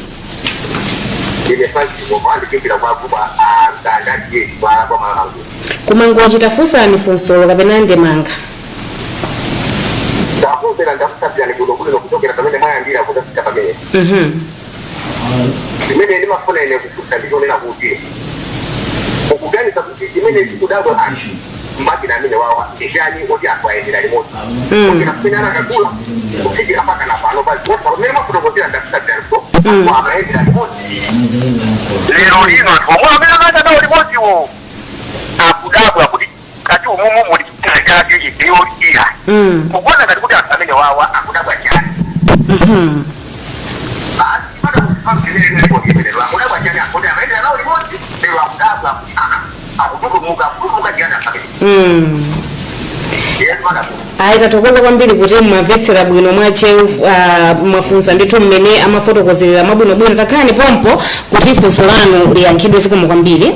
Ndine Francis koma ndikuimbira kwa kuba mtanda ndiye kwa Malangu. Kumangochi. Tafunsani funsolo kapena ndemanga. Ndakumvera, ndakusabirani kuno kuno kuchokera pamene mwayambira kutafika pamene. Zimene ndimafuna ine kufunsa ndichonena kuti ukuganiza kuti chimene chikudabwa anthu makina amene wawa ndishani oti anthu ayendera limodzi kuchokera kumene anakagula kufikira mpaka na pano pa pamene mafotokozera, ndakusabirani so anthu amayendera limodzi. Lero lino anthu omwe amene amayenda nawo limodziwo akudabwa kuti kati umumu muli chake idiyo iya. Kukuona ngati kuti anthu amene wawa akudabwa chani? Basi pada akudabwa chani akuti amayendera nawo limodzi, lero akudabwa kuti akututumuka, akututumuka chani anthu amene? Yes, madam. Ayi, tathokoza kwambiri kuti mwamvetsera bwino mwacheru, mwafunsa ndithu mmene amafotokozerera mwabwinobwino. Takhalani pompo kuti funso lanu liyankhidwe. Zikomo kwambiri.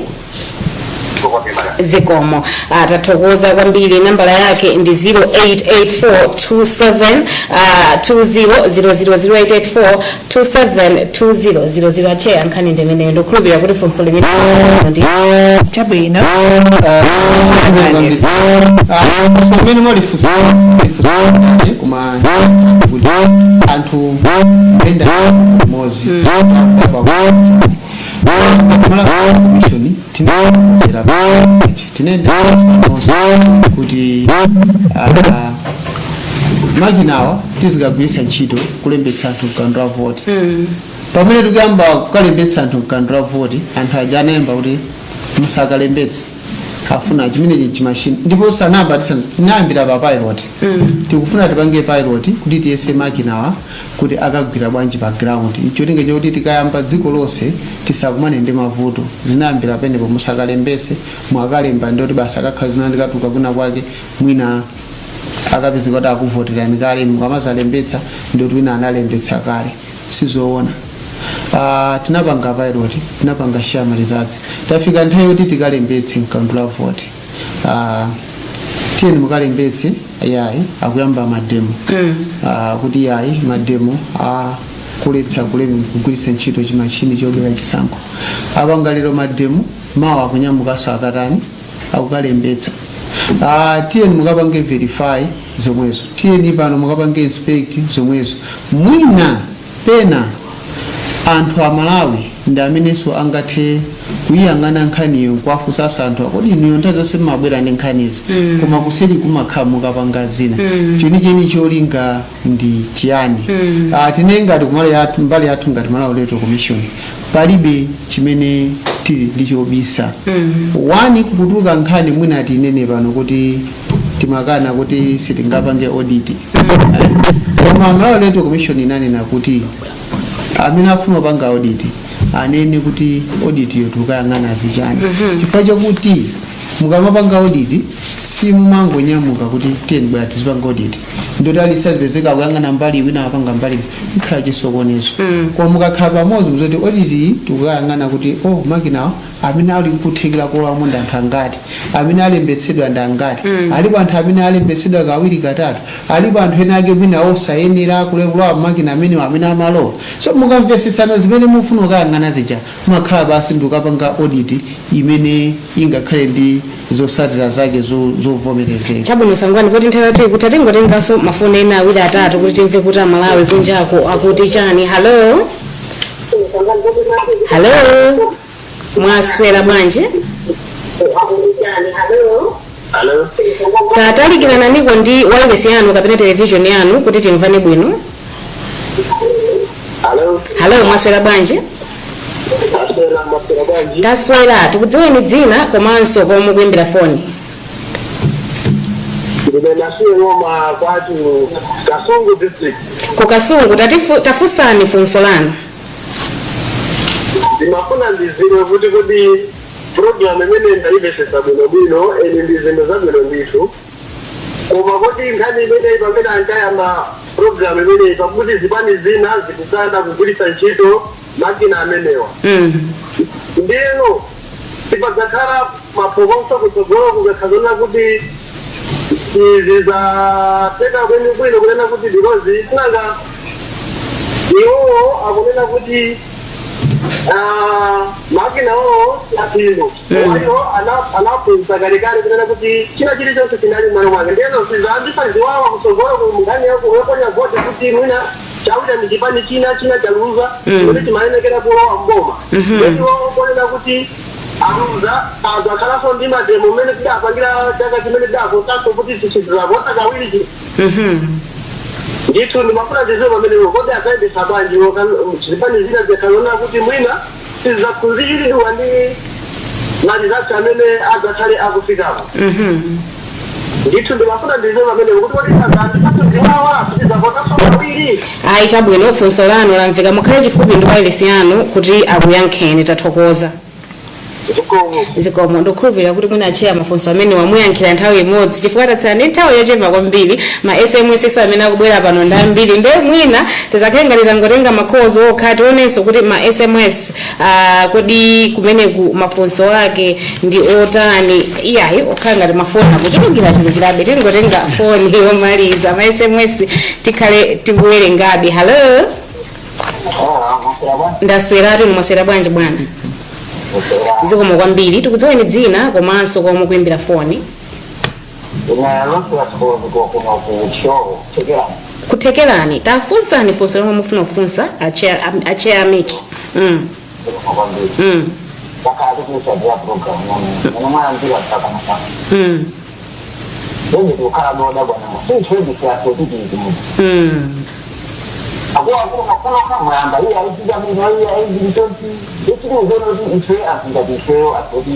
Zikomo. Tathokoza kwambiri. Nambala yake ndi 0884 27 2000, 0884 272000. Acheya, nkhani ndimeneyo. Ndikukhulupirira kuti funso limene ndi Chabwino. Pamene mwalifusa koma kuti anthu kuyenda limodzi, Commission tinachera tinenda kuti makinawa tizikagwiritsa ntchito kulembetsa anthu mkaundula wa voti. Pamene tikuyamba kukalembetsa anthu mkaundula wa voti, anthu aja anayamba kuti musakalembetse, afuna chimenechi chimashini. Ndipo sanamba tinayambira pa pilot. Tikufuna tipange pilot kuti tiyese makinawa kuti akagwira bwanji pa ground, cholinga chokuti tikayamba dziko lonse tisakumane ndi mavuto. Zinayambira penepo, musakalembese. Mwakalemba ndoti basi akakhala zina ndikatuka kuna kwake, mwina akapezeka kuti akuvoterani kale, mukamazalembetsa ndoti wina analembetsa kale. Sizoona. Tinapanga pilot, tinapanga share ma results. Tafika nthawi yoti tikalembetse mkaundula voti, tiyeni mukalembetse, yayi, akuyamba mademo, kuti yayi, mademo akuletsa kulemi kugwiritsa ntchito chimashini chobera chisankho. Apanga lero mademo, mawa akunyamukanso akatani? Akukalembetsa. Tiyeni mukapange verify, zomwezo. Tiyeni pano mukapange inspect, zomwezo. Mwina pena anthu Amalawi ndi amenenso angathe kuyiyang'ana nkhaniyo nkuwafunsanso anthu, kodi inuyo nthawi zonse mumabwera ndi nkhanizi, koma kuseri kumakhala mukapanga zina, chenicheni cholinga ndi chiyani? Tine ngati kumalo yathu, mbali yathu ngati Malawi Electoral Commission, palibe chimene tili ndi chobisa. One, kukutuluka nkhani mwina tinene pano kuti timakana kuti sitingapange audit, koma Malawi Electoral Commission inanena kuti amene afuna kupanga audit anene kuti audit yo tikayang'ana zichani, chifukwa chakuti mukamapanga audit simumangonyamuka kuti tiyeni bwera tizipanga audit. Ndoti alisazipezeka akuyang'ana mbali, wina apanga mbali, ikhala chisokonezo. Koma mukakhala pamodzi muzoti audit tikukayang'ana kuti, oh, makinawo amene ali nkuthekera kolowamo ndi anthu angati, amene alembetsedwa ndi angati, alipo anthu amene alembetsedwa kawiri, katatu, alipo anthu ena ake mwina osayenera kulowa makina amenewo amene amalowa. So mukamvesesana zimene mufuna kukayang'ana zija, mumakhala basi ndikukapanga audit imene ingakhale ndi zotsatira zake zovomerezeka. Chabwino, Sangwani, kuti nthawi yathu ikuti, tingotenganso mafoni ena awiri, atatu kuti timve kuti Amalawi kunjako akuti chani. Hello, hello, mwaswera bwanji? Hello. Tatalikirana niko ndi wireless yanu kapena television yanu kuti timvane bwino. Hello. Hello, mwaswera bwanji? Maswera, maswera bwanji? Taswera. Tikudziweni dzina komanso komwe mukuimbira foni. Ndine Nasiye Ng'oma kwatu Kasungu District. Ku Kasungu. Tafunsani funso lanu. Ndimafuna ndiziwe kuti kodi program imene ndayimvesesa bwinobwino, eni ndi zinthu zabwino ndithu, koma kodi nkhani imeneyi pamene ankayamba program imeneyi, pakuti zipani zina zikukana kugwiritsa ntchito makina amenewa, ndiyeno sipadzakhala maphokoso kutsogolo kukakhazana kuti izi zateka bwinobwino, kunena kuti because sinanga iwowo akunena kuti makinawo apindu wayo anafunsa kalekale kunena kuti china chilichonse chinali m'malo mwake, ndiyeno sizayambisa ziwawa kutsogolo ku nkhani yoponya voti, kuti mwina chauta ndi chipani china china chaluza chimene chimayenekera kulowa mboma, ndiwo kunena kuti aluza, adzakhalanso ndi mademo mmene tidapangira chaka chimene tidavotanso kuti tichizavota kawiri Ndithu ndimafuna ndiziwe pamenepo, kodi adzayendesa bwanji zipani zina zikhalona kuti mwina sizidzakhunzikiridwa ndi mali zathu amene adzakhale akufikapo? Ndithu ndimafuna ndiziwe pamenepo kuti kodi azandipatso ziwawa, sitizavotanso kawiri? Ayi, chabwino, funso lanu lamveka. Mukhale chifupi ndi wireless yanu kuti akuyankheni. Tathokoza. Zikomo. Zikomo. Ndikukhulupirira kuti mwina acheya mafunso amene wamuyankhira nthawi imodzi, chifukwa tatsala ndi nthawi yochepa kwambiri. Ma SMS amene akubwera pano ndi ambiri, nde mwina tizakhale ngati tangotenga ma calls okha. Tionenso kuti ma SMS, kodi kumeneku mafunso ake ndi otani? Iyayi, okhala ngati mafoni akuchulukira chulukirabe. Tingotenga foni yomaliza, ma SMS tikhale tikuwerengabe. Hello, ndasweratu. Inu mwaswera bwanji, bwana? Zikomo kwambiri. Tikudziweni dzina komanso komwe kuimbira foni. Inalosera kuno ku Thyolo, Thekerani. Kuthekerani. Tafunsani funso lomwe mufuna kufunsa acheya a MEC. Kwambiri. Takhala tikuisabira program yanu ene mwayambira mpaka masana. Ende tikukhala boda bwana, sinthu tititi akuluakulu makoloka mwayamba iye ayichita bwino, iye ayizili chonchi. Ndechitiuzeni kuti ife anthu ngati ifeyo anthu kuti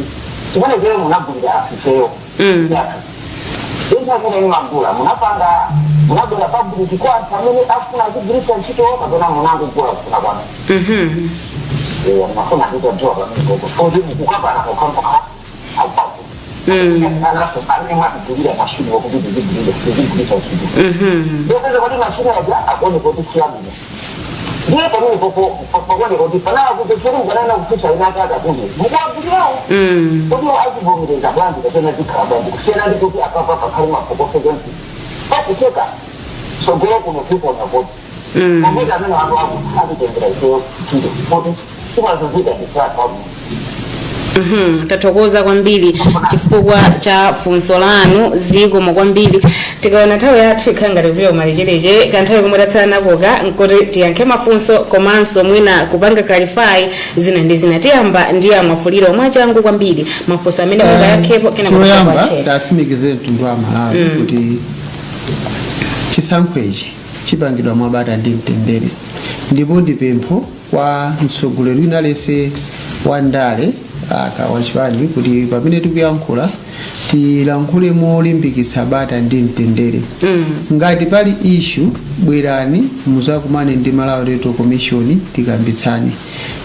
chimene chero munagulira anthu ifeyo yathu inthu amene imagula, munapanga, munabwera public kwa anthu amene afuna azigwiritsa ntchito, kapena munangogula kufuna kwanu? Mafuna nditodziwa pamene koko kuti kukapana kokhampokha akupaku anaso amene mwatigulira mashini wokuti tizigwiritsa ntchito, ndiyopeza kuti mashini aja akuone kuti siyabwino, ndiye pamene popo pakuoneka kuti panala kuti choti mukanena kufunsa ina ake akakunde mukuwagulirawo kuti achivomereza bwanji kapena zikhala bwanji, kusiyana ndi kuti apapa pakhale maphokoso chonchi, pakucheka tsogolo kuno tiponya kuti pakuti amene anthu ako atitengera ifeyo ntchito kuti timazunzika tisathu abwino. Tathokoza kwambiri chifukwa cha funso lanu. Zikomo kwambiri. Tikaona nthawi yathu ikhala ngati kupita kumalichereche, kanthawi komwe tatsala nakoka nkoti tiyankhe mafunso komanso mwina kupanga clarify zina ndi zina. Tiyamba ndi amwafuliro mwachangu kwambiri, mafunso amene mungayankhepo, kena Choyamba, kuchera. tatsimikize mtundu wa Malawi kuti chisankho ichi chipangidwa mwabata ndi mtendere, ndipo ndi pempho kwa mtsogoleri wina aliyense wa ndale aka wachipani kuti pamene tikuyankhula tilankhule molimbikitsa bata ndi mtendere. Ngati pali issue, bwerani muzakumane ndi Malawi Electoral Commission, tikambitsani.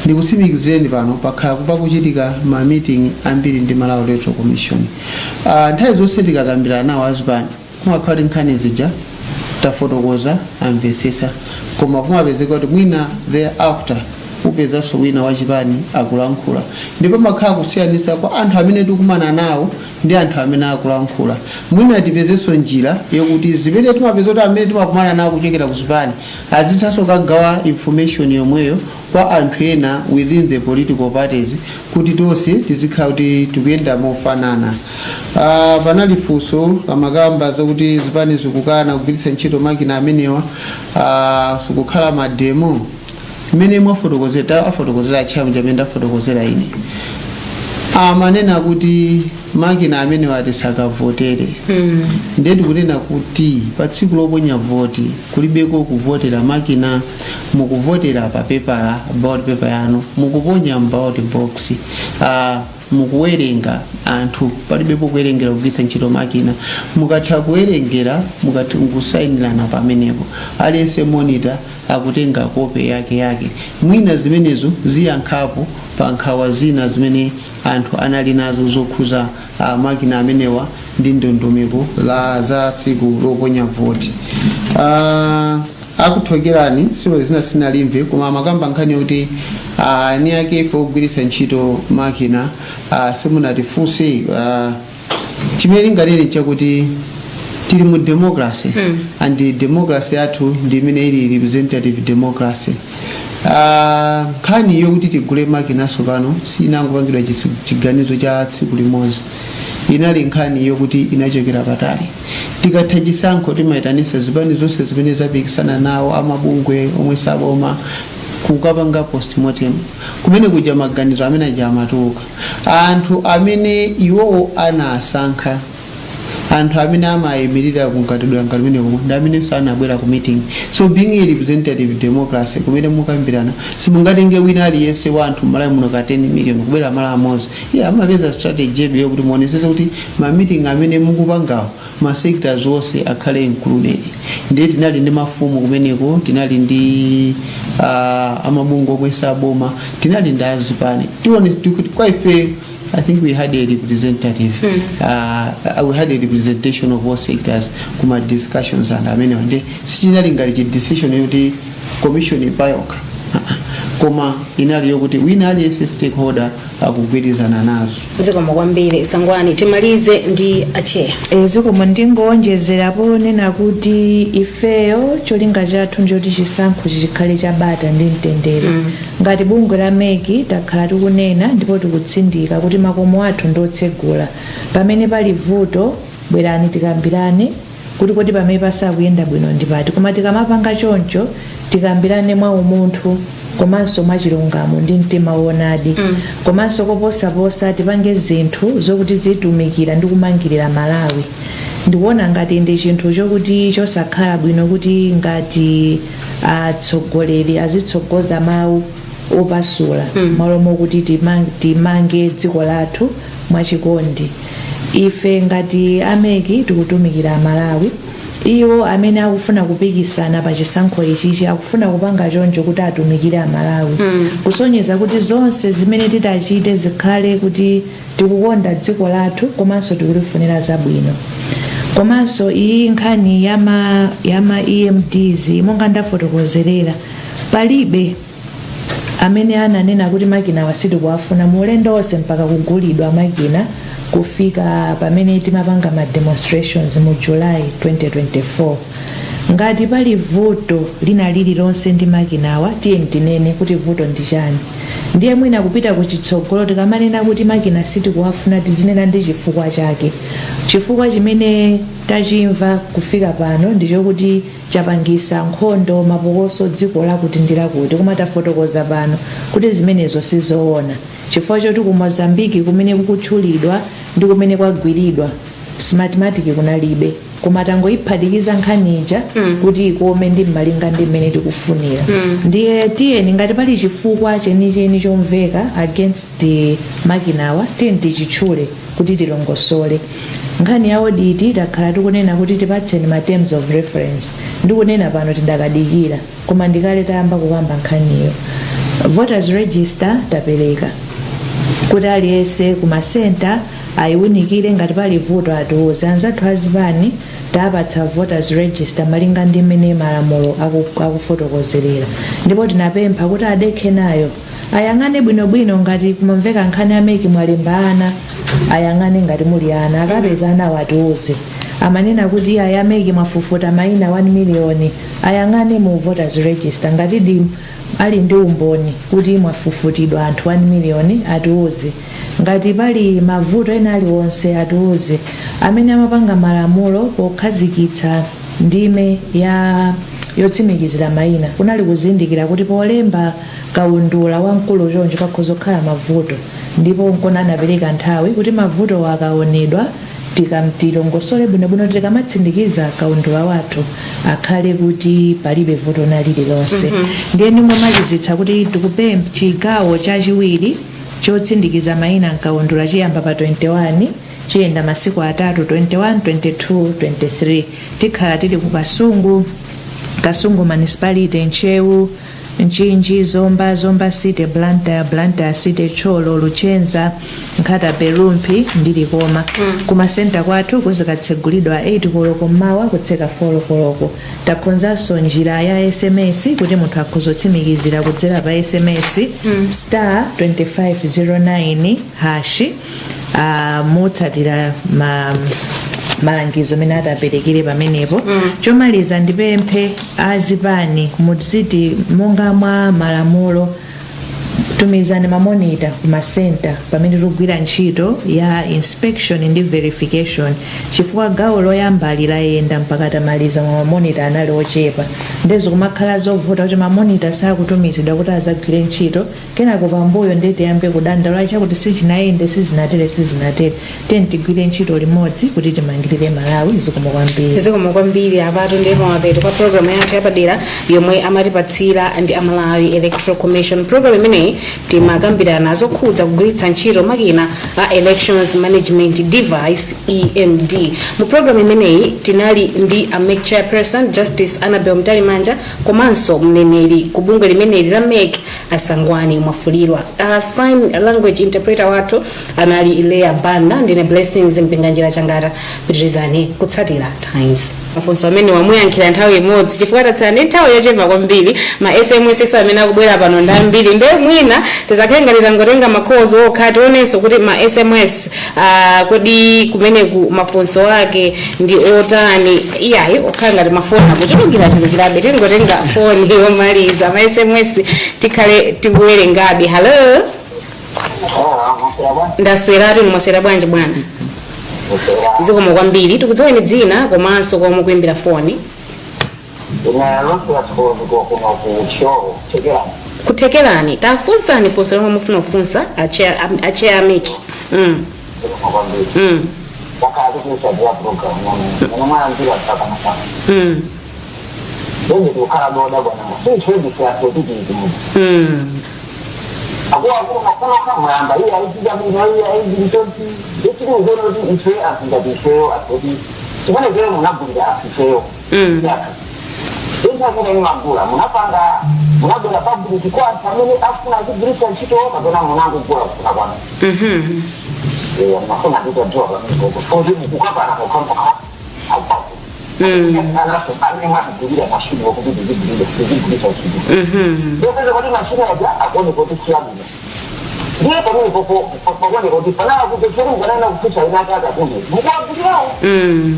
Ndikutsimikizeni pano pakhala pakuchitika ma meeting ambiri ndi Malawi Electoral Commission. Nthawi zonse tikakambirana nawo azipani, kumakhala kuti nkhani zija Tafotokoza, amvesesa, koma kumapezeka kuti mwina thereafter upezanso wina wachipani akulankhula, ndipo makhala kusiyanisa kwa anthu amene tikumana nawo ndi anthu amene akulankhula. Mwina tipezenso njira yokuti zimene timapeza kuti amene timakumana nawo kuchokera kuzipani azithanso kagawa information yomweyo kwa anthu ena within the political parties, kuti tonse tizikhala kuti tikuyenda mofanana. Panali funso amakamba zakuti zipani zikukana kugwiritsa ntchito makina amenewa, sikukhala ma demo. Mmene mwafotokozera, afotokozera atchamu chamene ndafotokozera ine, amanena kuti makina amenewa tisakavotere. Ndiye tikunena kuti pa tsiku loponya voti kulibeko kuvotera makina. Mukuvotera pa pepala, ballot paper yanu mukuponya ballot box, mukuwerenga anthu, palibepo kuwerengera kugwiritsa ntchito makina. Mukatha kuwerengera, mukatha kusayinirana pamenepo, aliyense monitor akutenga kope yake yake. Mwina zimenezo ziyankhapo pa nkhawa zina zimene anthu anali nazo zokhuza makina amenewa ndi ndondomeko la za tsiku loponya voti. Akuthokerani silo zina sinalimve, koma amakamba nkhani yokuti ni ake ife ogwiritsa ntchito makina, simunatifunse. Chimene linganene nchakuti tili mu democracy, and democracy yathu ndi imene ili representative democracy. Nkhani yokuti tigule makinaso pano sinangopangidwa chiganizo cha tsiku limodzi. Inali nkhani yokuti inachokera patali. Tikatha chisankho timayitanisa zipani zonse zimene zapikisana nawo, amabungwe omwe saboma, kukapanga postmortem. Kumene kuja maganizo amene aja amatuluka, anthu amene iwowo anasankha, anthu amene amayimirira kunkatidwa ngati kumene komwe ndi amene sanabwera ku meeting. So being a representative democracy, kumene mukambirana, simungatenge wina aliyense wa anthu Malawi muno ka 10 million kubwera malo amodzi. Iye amapeza strategy yedu yokuti muonesese kuti ma meeting amene mukupangawo, ma sectors onse akhale included. Ndiye tinali ndi mafumu kumeneko, tinali ndi amabungwe omwe saboma, tinali ndi azipani. Tione kwa ife, I think we had a representative, we had a representation of all sectors kuma discussions and amene ndi sichinali ngati chi decision yoti commission ipayokha, koma inali yokuti wina aliyense stakeholder akugwirizana nazo. Zikomo kwambiri, Sangwani. Timalize ndi acheya. Zikomo. Ndingowonjezerapo nena kuti ifeyo cholinga chathu njoti chisankho chikhale chabata ndi mtendere. Ngati bungwe la MEC takhala tikunena ndipo tikutsindika kuti makomo athu ndiotsegula. Pamene pali vuto, bwerani tikambirane kuti kodi pamene pasakuyenda bwino ndi pati. Koma tikamapanga choncho, tikambirane mwa umunthu komanso mwachilungamo ndi mtima woonadi. Komanso koposaposa, tipange zinthu zokuti zitumikira ndi kumangirira Malawi. Ndikuona ngati ndi chinthu chokuti chosakhala bwino kuti ngati atsogoleri azitsogoza mawu opasula malo mokuti timange dziko lathu mwachikondi. Ife ngati a MEC tikutumikira Amalawi. Iwo amene akufuna kupikisana pa chisankho ichichi akufuna kupanga choncho kuti atumikire Amalawi, kusonyeza kuti zonse zimene titachite zikhale kuti tikukonda dziko lathu komanso tikulifunira zabwino. Komanso iyi nkhani yama EMDs, monga ndafotokozerera, palibe amene ananena kuti makina wasitikuwafuna mu ulendo wonse mpaka kugulidwa makina kufika pamene timapanga ma demonstrations mu July 2024. Ngati pali vuto lina lililonse ndi makinawa, tiye tinene kuti vuto ndi chani. Ndiye mwina kupita kuchitsogolo, tikamanena kuti makina sitikuwafuna, tizinena ndi chifukwa chake. Chifukwa chimene tachimva kufika pano ndichokuti chapangisa nkhondo, mapokoso, dziko lakuti ndi lakuti, koma tafotokoza pano kuti zimenezo sizoona, chifukwa choti ku Mozambiki kumene kukutchulidwa ndi kumene kwagwiridwa Smartmatic kunalibe, koma tangoyiphatikiza nkhaniija kuti ikome ndi mmalinga ndi mmene tikufunira. Ndiye tiyeni, ngati pali chifukwa chenicheni chomveka against the makinawa, tiyeni tichitchule kuti tilongosole. Nkhani ya audit, takhala tikunena kuti tipatseni ma terms of reference. Ndikunena pano tidakadikira, koma ndikale tayamba kukamba nkhaniyo. Voters register tapereka kuti aliyense kumasenta Ayiwunikire, ngati pali vuto atiuze. Anzathu azipani tapatsa voters register malinga ndi mmene malamulo akufotokozerera, ndipo tinapempha kuti adekhe nayo, ayang'ane bwinobwino. Ngati kumamveka nkhani a MEC mwalemba ana, ayang'ane ngati muli ana. Akapeza anawo atiuze. Amanena kuti iye a MEC mwafufuta mayina 1 miliyoni, ayang'ane mu voters register. Ngati di ali ndi umboni kuti mwafufutidwa anthu 1 miliyoni, atiuze. Ngati pali mavuto ena aliwonse, atiuze. Amene amapanga malamulo pokhazikitsa ndime ya yotsimikizira mayina kunali kuzindikira kuti polemba kaundula wamkulu choncho pakhoza kukhala mavuto, ndipo nkona anapereka nthawi kuti mavuto akaonedwa tikamtilongosole bwinobwino, tikamatsindikiza kaundula wathu akhale kuti palibe vuto na lililonse. Ndiye ndingomalizitsa kuti tikupempha chigawo chachiwiri chotsindikiza mayina mkaundula chiyamba pa 21, chiyenda masiku atatu, 21, 22, 23. Tikhala tili ku Kasungu, Kasungu Municipality, Ntcheu, Mchinji, Zomba, Zomba City, Blantyre, Blantyre City, Thyolo, Luchenza, Nkhata Bay, Rumphi ndi Likoma. Kumasenta kwathu kuzikatsegulidwa 8 koloko mmawa kutseka 4 koloko. Takonzanso njira ya SMS kuti munthu akhoza kutsimikizira kudzera pa SMS *2509#, motsatira malangizo amene ataperekere pamenepo. Chomaliza, ndipemphe azipani muziti monga mwa malamulo tumizani ma monitor kumasenta pamene tikugwira ntchito ya inspection ndi verification, chifukwa gawo loyamba lilayenda mpaka tamaliza, mwa ma monitor anali ochepa. Ndezo kumakhala zovuta kuti ma monitor sakutumizidwa kuti azagwire ntchito, kenako pambuyo ndiye tiyambe kudandaula chakuti sichinayende, sizinatere, sizinatere. Tiye tigwire ntchito limodzi kuti timangirire Malawi. Zikomo kwambiri. Zikomo kwambiri. Apatu ndiye pamapeto pa programu yathu yapadera yomwe amatipatsira ndi a Malawi Electoral Commission. Program imeneyi timakambirana zokhudza kugwiritsa ntchito makina a Elections Management Device, EMD. Mu program imeneyi tinali ndi a MEC chairperson Justice Annabel Mtalimanja komanso mneneri ku bungwe limeneli la MEC a Sangwani Mwafulirwa. Sign language interpreter wathu anali Leya Banda. Ndine Blessings Mpinganjira Changata. Pitirizani kutsatira Times. Mafunso amene wamuyankhira nthawi imodzi chifukwa tatsala ndi nthawi yochepa kwambiri. Ma SMS amene akubwera pano ndi ambiri, nde mwina tizakhale ngati tangotenga ma calls okha. Tionenso kuti ma SMS, kodi kumeneku mafunso ake ndi otani? Iyayi, okhala ngati mafoni akuchulukira chulukirabe. Tingotenga foni yomaliza, ma SMS tikhale tikuwerengabe. Hello, ndasweratu. Inu mwaswera bwanji, bwana? Zikomo kwambiri. Tikudziweni dzina komanso komwe mukuimbira foni. Ine Losera Chikoziko kuno ku Thyolo, Thekerani. Kuthekerani. Tafunsani funso lomwe mufuna kufunsa a chair a MEC. Zikomo kwambiri. Takhala tikuitsatira program yanu mene mwayambira mpaka napano. Ende tikukhala boda bwana, sinthu titiitimudi. Akuluakulu makunoka mwayamba iye ayichita bwino, iye ayichita chonchi. Ndechitiuzeni kuti ife anthu ngati ifeyo atoti chimene chero munagulira anthu ifeyo yathu inthu amene mumagula, munapanga munabwera public kwa anthu amene afuna azigwiritsa ntchito kapena munangogula kufuna kwanu? Mafuna nditadziwa pamene koko kuti kukapana kokhamokha akupaku anaso amene mwatigulira mashini okuti tizigwiritsa ntchito, ndiyopeza kuti mashini aja akuoneka kuti siyabwino. Ndiye pamene popo pakuoneka kuti panala kuti cheri mukanena kufunsa ina ake akatundu mukuwagulirawo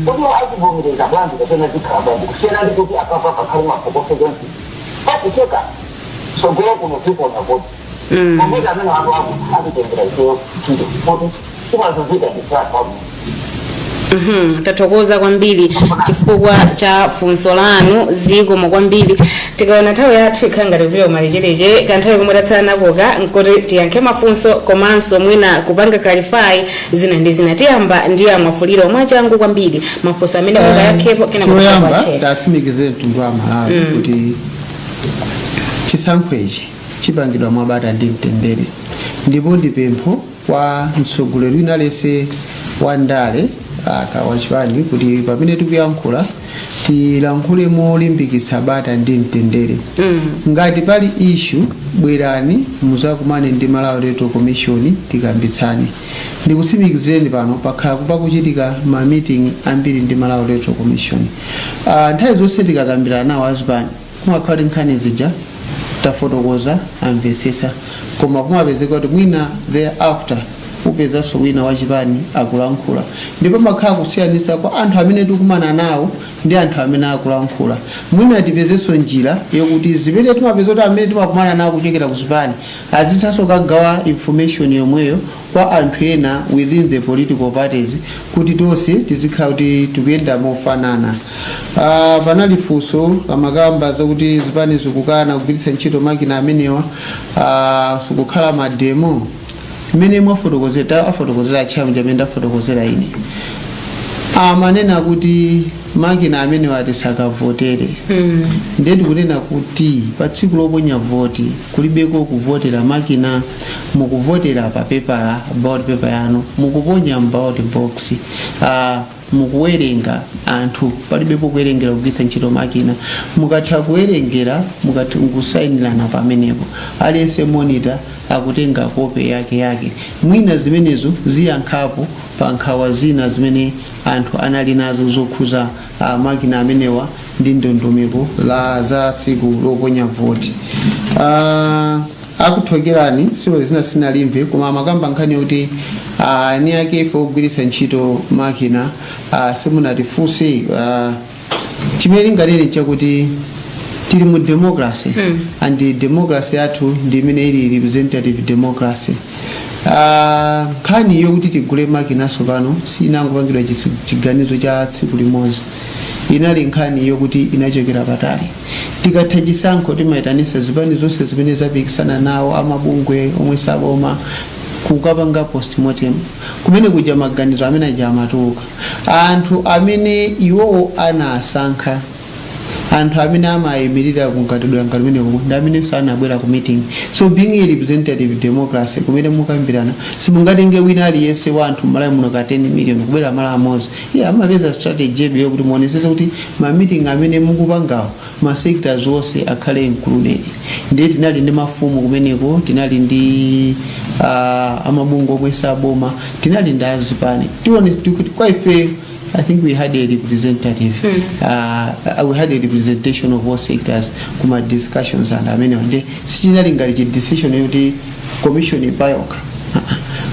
kuti achivomereza bwanji kapena zikhala bwanji, kusiyana ndi kuti apapa pakhale maphokoso chonchi, pakucheka sogolo kuno tikuona kuti popeza amene anthu ako atitengera ifeyo ntchito kuti timazunzika ndife anthu abwino. Tathokoza kwambiri chifukwa cha funso lanu, zikomo kwambiri. Tikaona nthawi yathu ikhala ngati kupita kumalichereche, kanthawi komwe tatsala nakoka nkoti tiyankhe mafunso komanso mwina kupanga clarify zina ndi zina. Tiyamba ndi a Mwafulirwa, mwachangu kwambiri, mafunso amene mungayankhepo kena. Choyamba, tatsimikize mtundu wa Malawi kuti chisankho ichi chipangidwa mwabata ndi mtendere, ndipo ndi pempho kwa mtsogoleri wina aliyense wa ndale aka wachipani kuti pamene tikuyankhula Tilankhule molimbikitsa bata ndi mtendere. Ngati pali issue, bwerani muzakumane ndi Malawi Electoral Commission, tikambitsani. Ndikutsimikizireni pano, pakhala pakuchitika ma meeting ambiri ndi Malawi Electoral Commission. Nthawi zonse tikakambirana nawo azipani, kumakhala nkhani zija tafotokoza, amvesesa, koma kumapezeka kuti mwina thereafter upezanso wina wachipani akulankhula, ndipo makhala kusiyanisa kwa anthu amene tikumana nawo ndi anthu amene akulankhula. Mwina tipezenso njira yokuti zimene timapeza kuti amene timakumana nawo kuchokera kuzipani azithanso kagawa information yomweyo kwa anthu ena within the political parties, kuti tonse tizikhala kuti tikuyenda mofanana. Panali funso amakamba zakuti zipani zikukana kugwiritsa ntchito makina amenewa, sikukhala ma demo. Mmene mwafotokozera, afotokozera achamu chamene ndafotokozera ine, amanena kuti makina amenewa tisakavotere. Ndiye tikunena kuti pa tsiku loponya voti kulibeko kuvotera makina. Mukuvotera pa pepala, ballot paper yanu mukuponya ballot box, mukuwerenga anthu, palibepo kuwerengera kugwiritsa ntchito makina. Mukatha kuwerengera, mukatha kusayinirana pamenepo, aliyense monitor akutenga kope yake yake. Mwina zimenezo ziyankhapo pa nkhawa zina zimene anthu anali nazo zokhuza makina amenewa ndi ndondomeko la za tsiku loponya voti. Akuthokerani silo zina sinalimve, koma amakamba nkhani yokuti ni ake ife ogwiritsa ntchito makina, simunatifunse. Chimene linganene chakuti tili mu democracy, and democracy yathu ndi imene ili representative democracy. Nkhani yokuti tigule makinaso pano sinangopangidwa chiganizo cha tsiku limodzi. Inali nkhani yokuti inachokera patali. Tikatha chisankho, timayitanisa zipani zonse zimene zapikisana nawo, amabungwe omwe saboma, kukapanga postmortem. Kumene kuja maganizo amene aja amatuluka, anthu amene iwowo anasankha, anthu amene amayimirira kunkatidwa ngati kumene komwe ndi amene sanabwera ku meeting. So being a representative democracy, kumene mukambirana, simungatenge wina aliyense wa anthu m'Malawi muno ka 10 million kubwera malo amodzi. Iye amapeza strategy yedu yokuti muonesese kuti ma meeting amene mukupangawo, ma sectors onse akhale included. Ndiye tinali ndi mafumu kumeneko, tinali ndi amabungwe omwe saboma, tinali ndi azipani. Tione tikuti kwa ife, I think we had a representative, we had a representation of all sectors kuma discussions and amenewa. Ndi sichinali ngati chi decision yokuti commission ipayokha,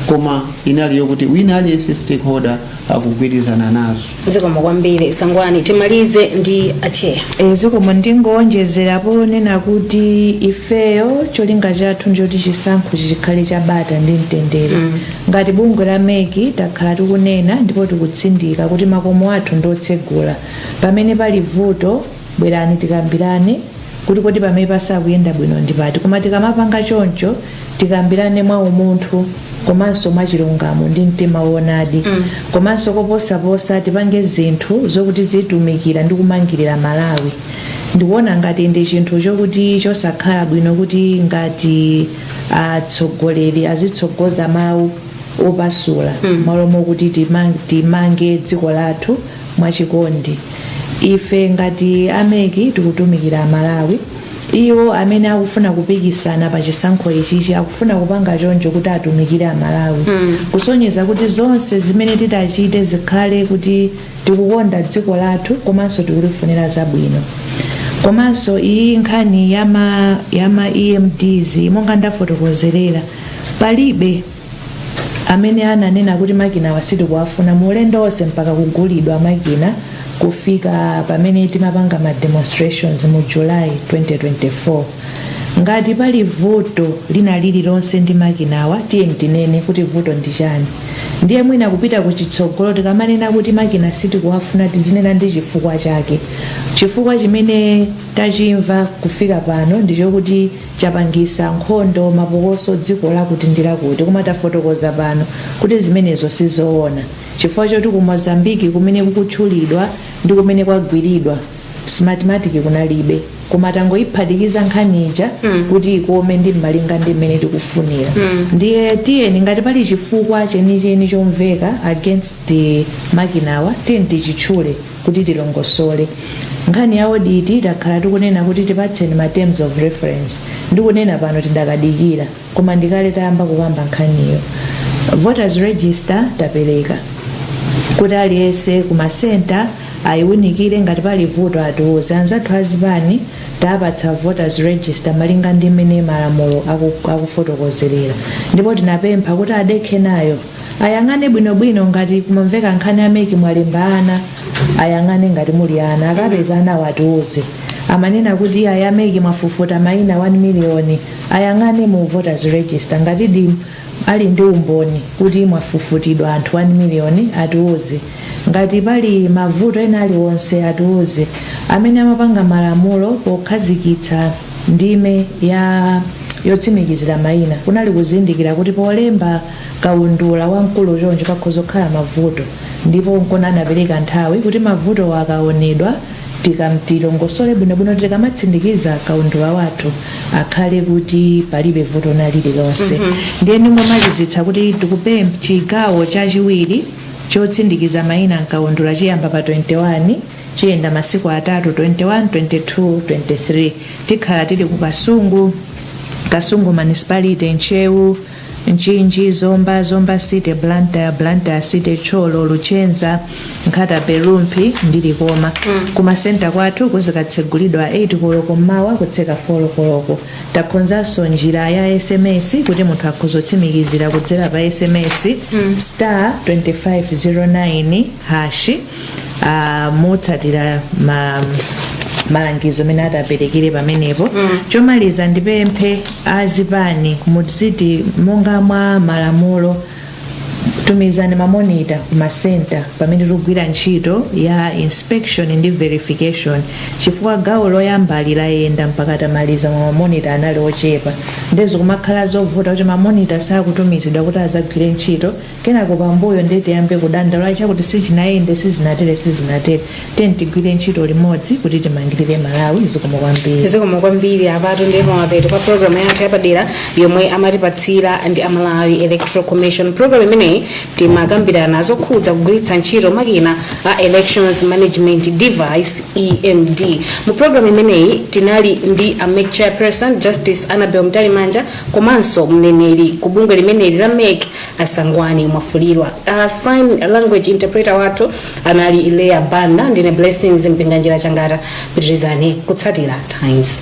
koma inali yokuti wina aliyense stakeholder akugwirizana nazo. Zikomo kwambiri, Sangwani. Timalize ndi acheya. Zikomo. Ndingowonjezerapo nena kuti ifeyo cholinga chathu njoti chisankho chikhale chabata ndi mtendere. Ngati bungwe la MEC, takhala tikunena ndipo tikutsindika kuti makomo athu ndiotsegula. Pamene pali vuto, bwerani tikambirane kuti kodi pamene pasakuyenda bwino ndi pati. Koma tikamapanga choncho, tikambirane mwa umunthu komanso mwachilungamo ndi mtima woonadi. Komanso koposaposa, tipange zinthu zokuti zitumikira ndi kumangirira Malawi. Ndikuona ngati ndi chinthu chokuti chosakhala bwino kuti ngati atsogoleri azitsogoza mawu opasula malo mokuti timange dziko lathu mwachikondi. Ife ngati a MEC tikutumikira Amalawi. Iwo amene akufuna kupikisana pa chisankho ichichi akufuna kupanga choncho kuti atumikire Amalawi, kusonyeza kuti zonse zimene titachite zikhale kuti tikukonda dziko lathu komanso tikulifunira zabwino. Komanso iyi nkhani yama EMDs, monga ndafotokozerera, palibe amene ananena kuti makina sitikuwafuna mu ulendo wonse mpaka kugulidwa makina kufika pamene timapanga ma demonstrations mu July 2024. Ngati pali vuto lina lililonse ndi makinawa, tiye tinene kuti vuto ndi chani. Ndiye mwina kupita kuchitsogolo, tikamanena kuti makina sitikuwafuna, tizinena ndi chifukwa chake. Chifukwa chimene tachimva kufika pano ndichokuti chapangisa nkhondo, mapokoso, dziko lakuti ndi lakuti, koma tafotokoza pano kuti zimenezo sizoona, chifukwa choti ku Mozambiki kumene kukutchulidwa ndi kumene kwagwiridwa, Smartmatic kunalibe. Koma tangoyiphatikiza nkhani ija kuti ikome ndi mmalinga ndi mmene tikufunira. Ndiye tiyeni, ngati pali chifukwa chenicheni chomveka against the makinawa, tiyeni tichitchule kuti tilongosole. Nkhani ya audit, takhala tikunena kuti tipatseni ma terms of reference. Ndikunena pano tidakadikira, koma ndikale tayamba kukamba nkhaniyo. Voters register tapereka kuti aliyense kumasenta ayiwunikire, ngati pali vuto atiuze. Anzathu azipani tapatsa voters register malinga ndi mmene malamulo akufotokozerera, ndipo tinapempha kuti adekhe nayo, ayang'ane bwinobwino. Ngati kumamveka nkhani a MEC mwalemba ana, ayang'ane ngati muli ana, akapeza ana atiuze. Amanena kuti iye a MEC mwafufuta mayina 1 miliyoni, ayang'ane mu voters register. Ngati di ali ndi umboni kuti mwafufutidwa anthu 1 miliyoni, atiuze. Ngati pali mavuto ena aliwonse, atiuze. Amene amapanga malamulo pokhazikitsa ndime ya yotsimikizira mayina kunali kuzindikira kuti polemba kaundula wamkulu choncho pakhoza kukhala mavuto, ndipo nkona anapereka nthawi kuti mavuto akaonedwa tikamtilongosole bwinobwino, tikamatsindikiza kaundula wathu akhale kuti palibe vuto na lililonse. Ndiye ndingomalizitsa kuti tikupempha chigawo chachiwiri chotsindikiza mayina mkaundula chiyamba pa 21, chiyenda masiku atatu, 21, 22, 23. Tikhala tili ku Kasungu, Kasungu Municipality, Ntcheu, Mchinji, Zomba, Zomba City, Blantyre, Blantyre City, Thyolo, Luchenza, Nkhata Bay, Rumphi ndi Likoma. Kumasenta kwathu kuzikatsegulidwa 8 koloko mmawa, kutseka 4 koloko. Takonzanso njira ya SMS kuti munthu akhoza kutsimikizira kudzera pa SMS *2509#, motsatira malangizo amene ataperekere pamenepo. Chomaliza, ndipemphe azipani, muziti monga mwa malamulo tumizani ma monitor kumasenta pamene tikugwira ntchito ya inspection ndi verification, chifukwa gawo loyamba lilayenda mpaka tamaliza, ma monitor anali ochepa. Ndezo kumakhala zovuta kuti ma monitor sakutumizidwa kuti azagwire ntchito, kenako pambuyo ndiye tiyambe kudandaula chakuti sichinayende, sizinatere, sizinatere. Tiyeni tigwire ntchito limodzi kuti timangirire Malawi. Zikomo kwambiri. Zikomo kwambiri. Apatu ndiye pamapeto pa programu yathu yapadera yomwe amatipatsira ndi a Malawi Electoral Commission. Programu imeneyi timakambirana zokhudza kugwiritsa ntchito makina a Elections Management Device, EMD. Mu programu imeneyi tinali ndi a MEC chairperson Justice Annabel Mtalimanja, komanso mneneri ku bungwe limeneli la MEC Asangwani Mwafulirwa. Sign language interpreter wathu anali Leya Banda. Ndine Blessings Mpinganjira Changata. Pitirizani kutsatira Times.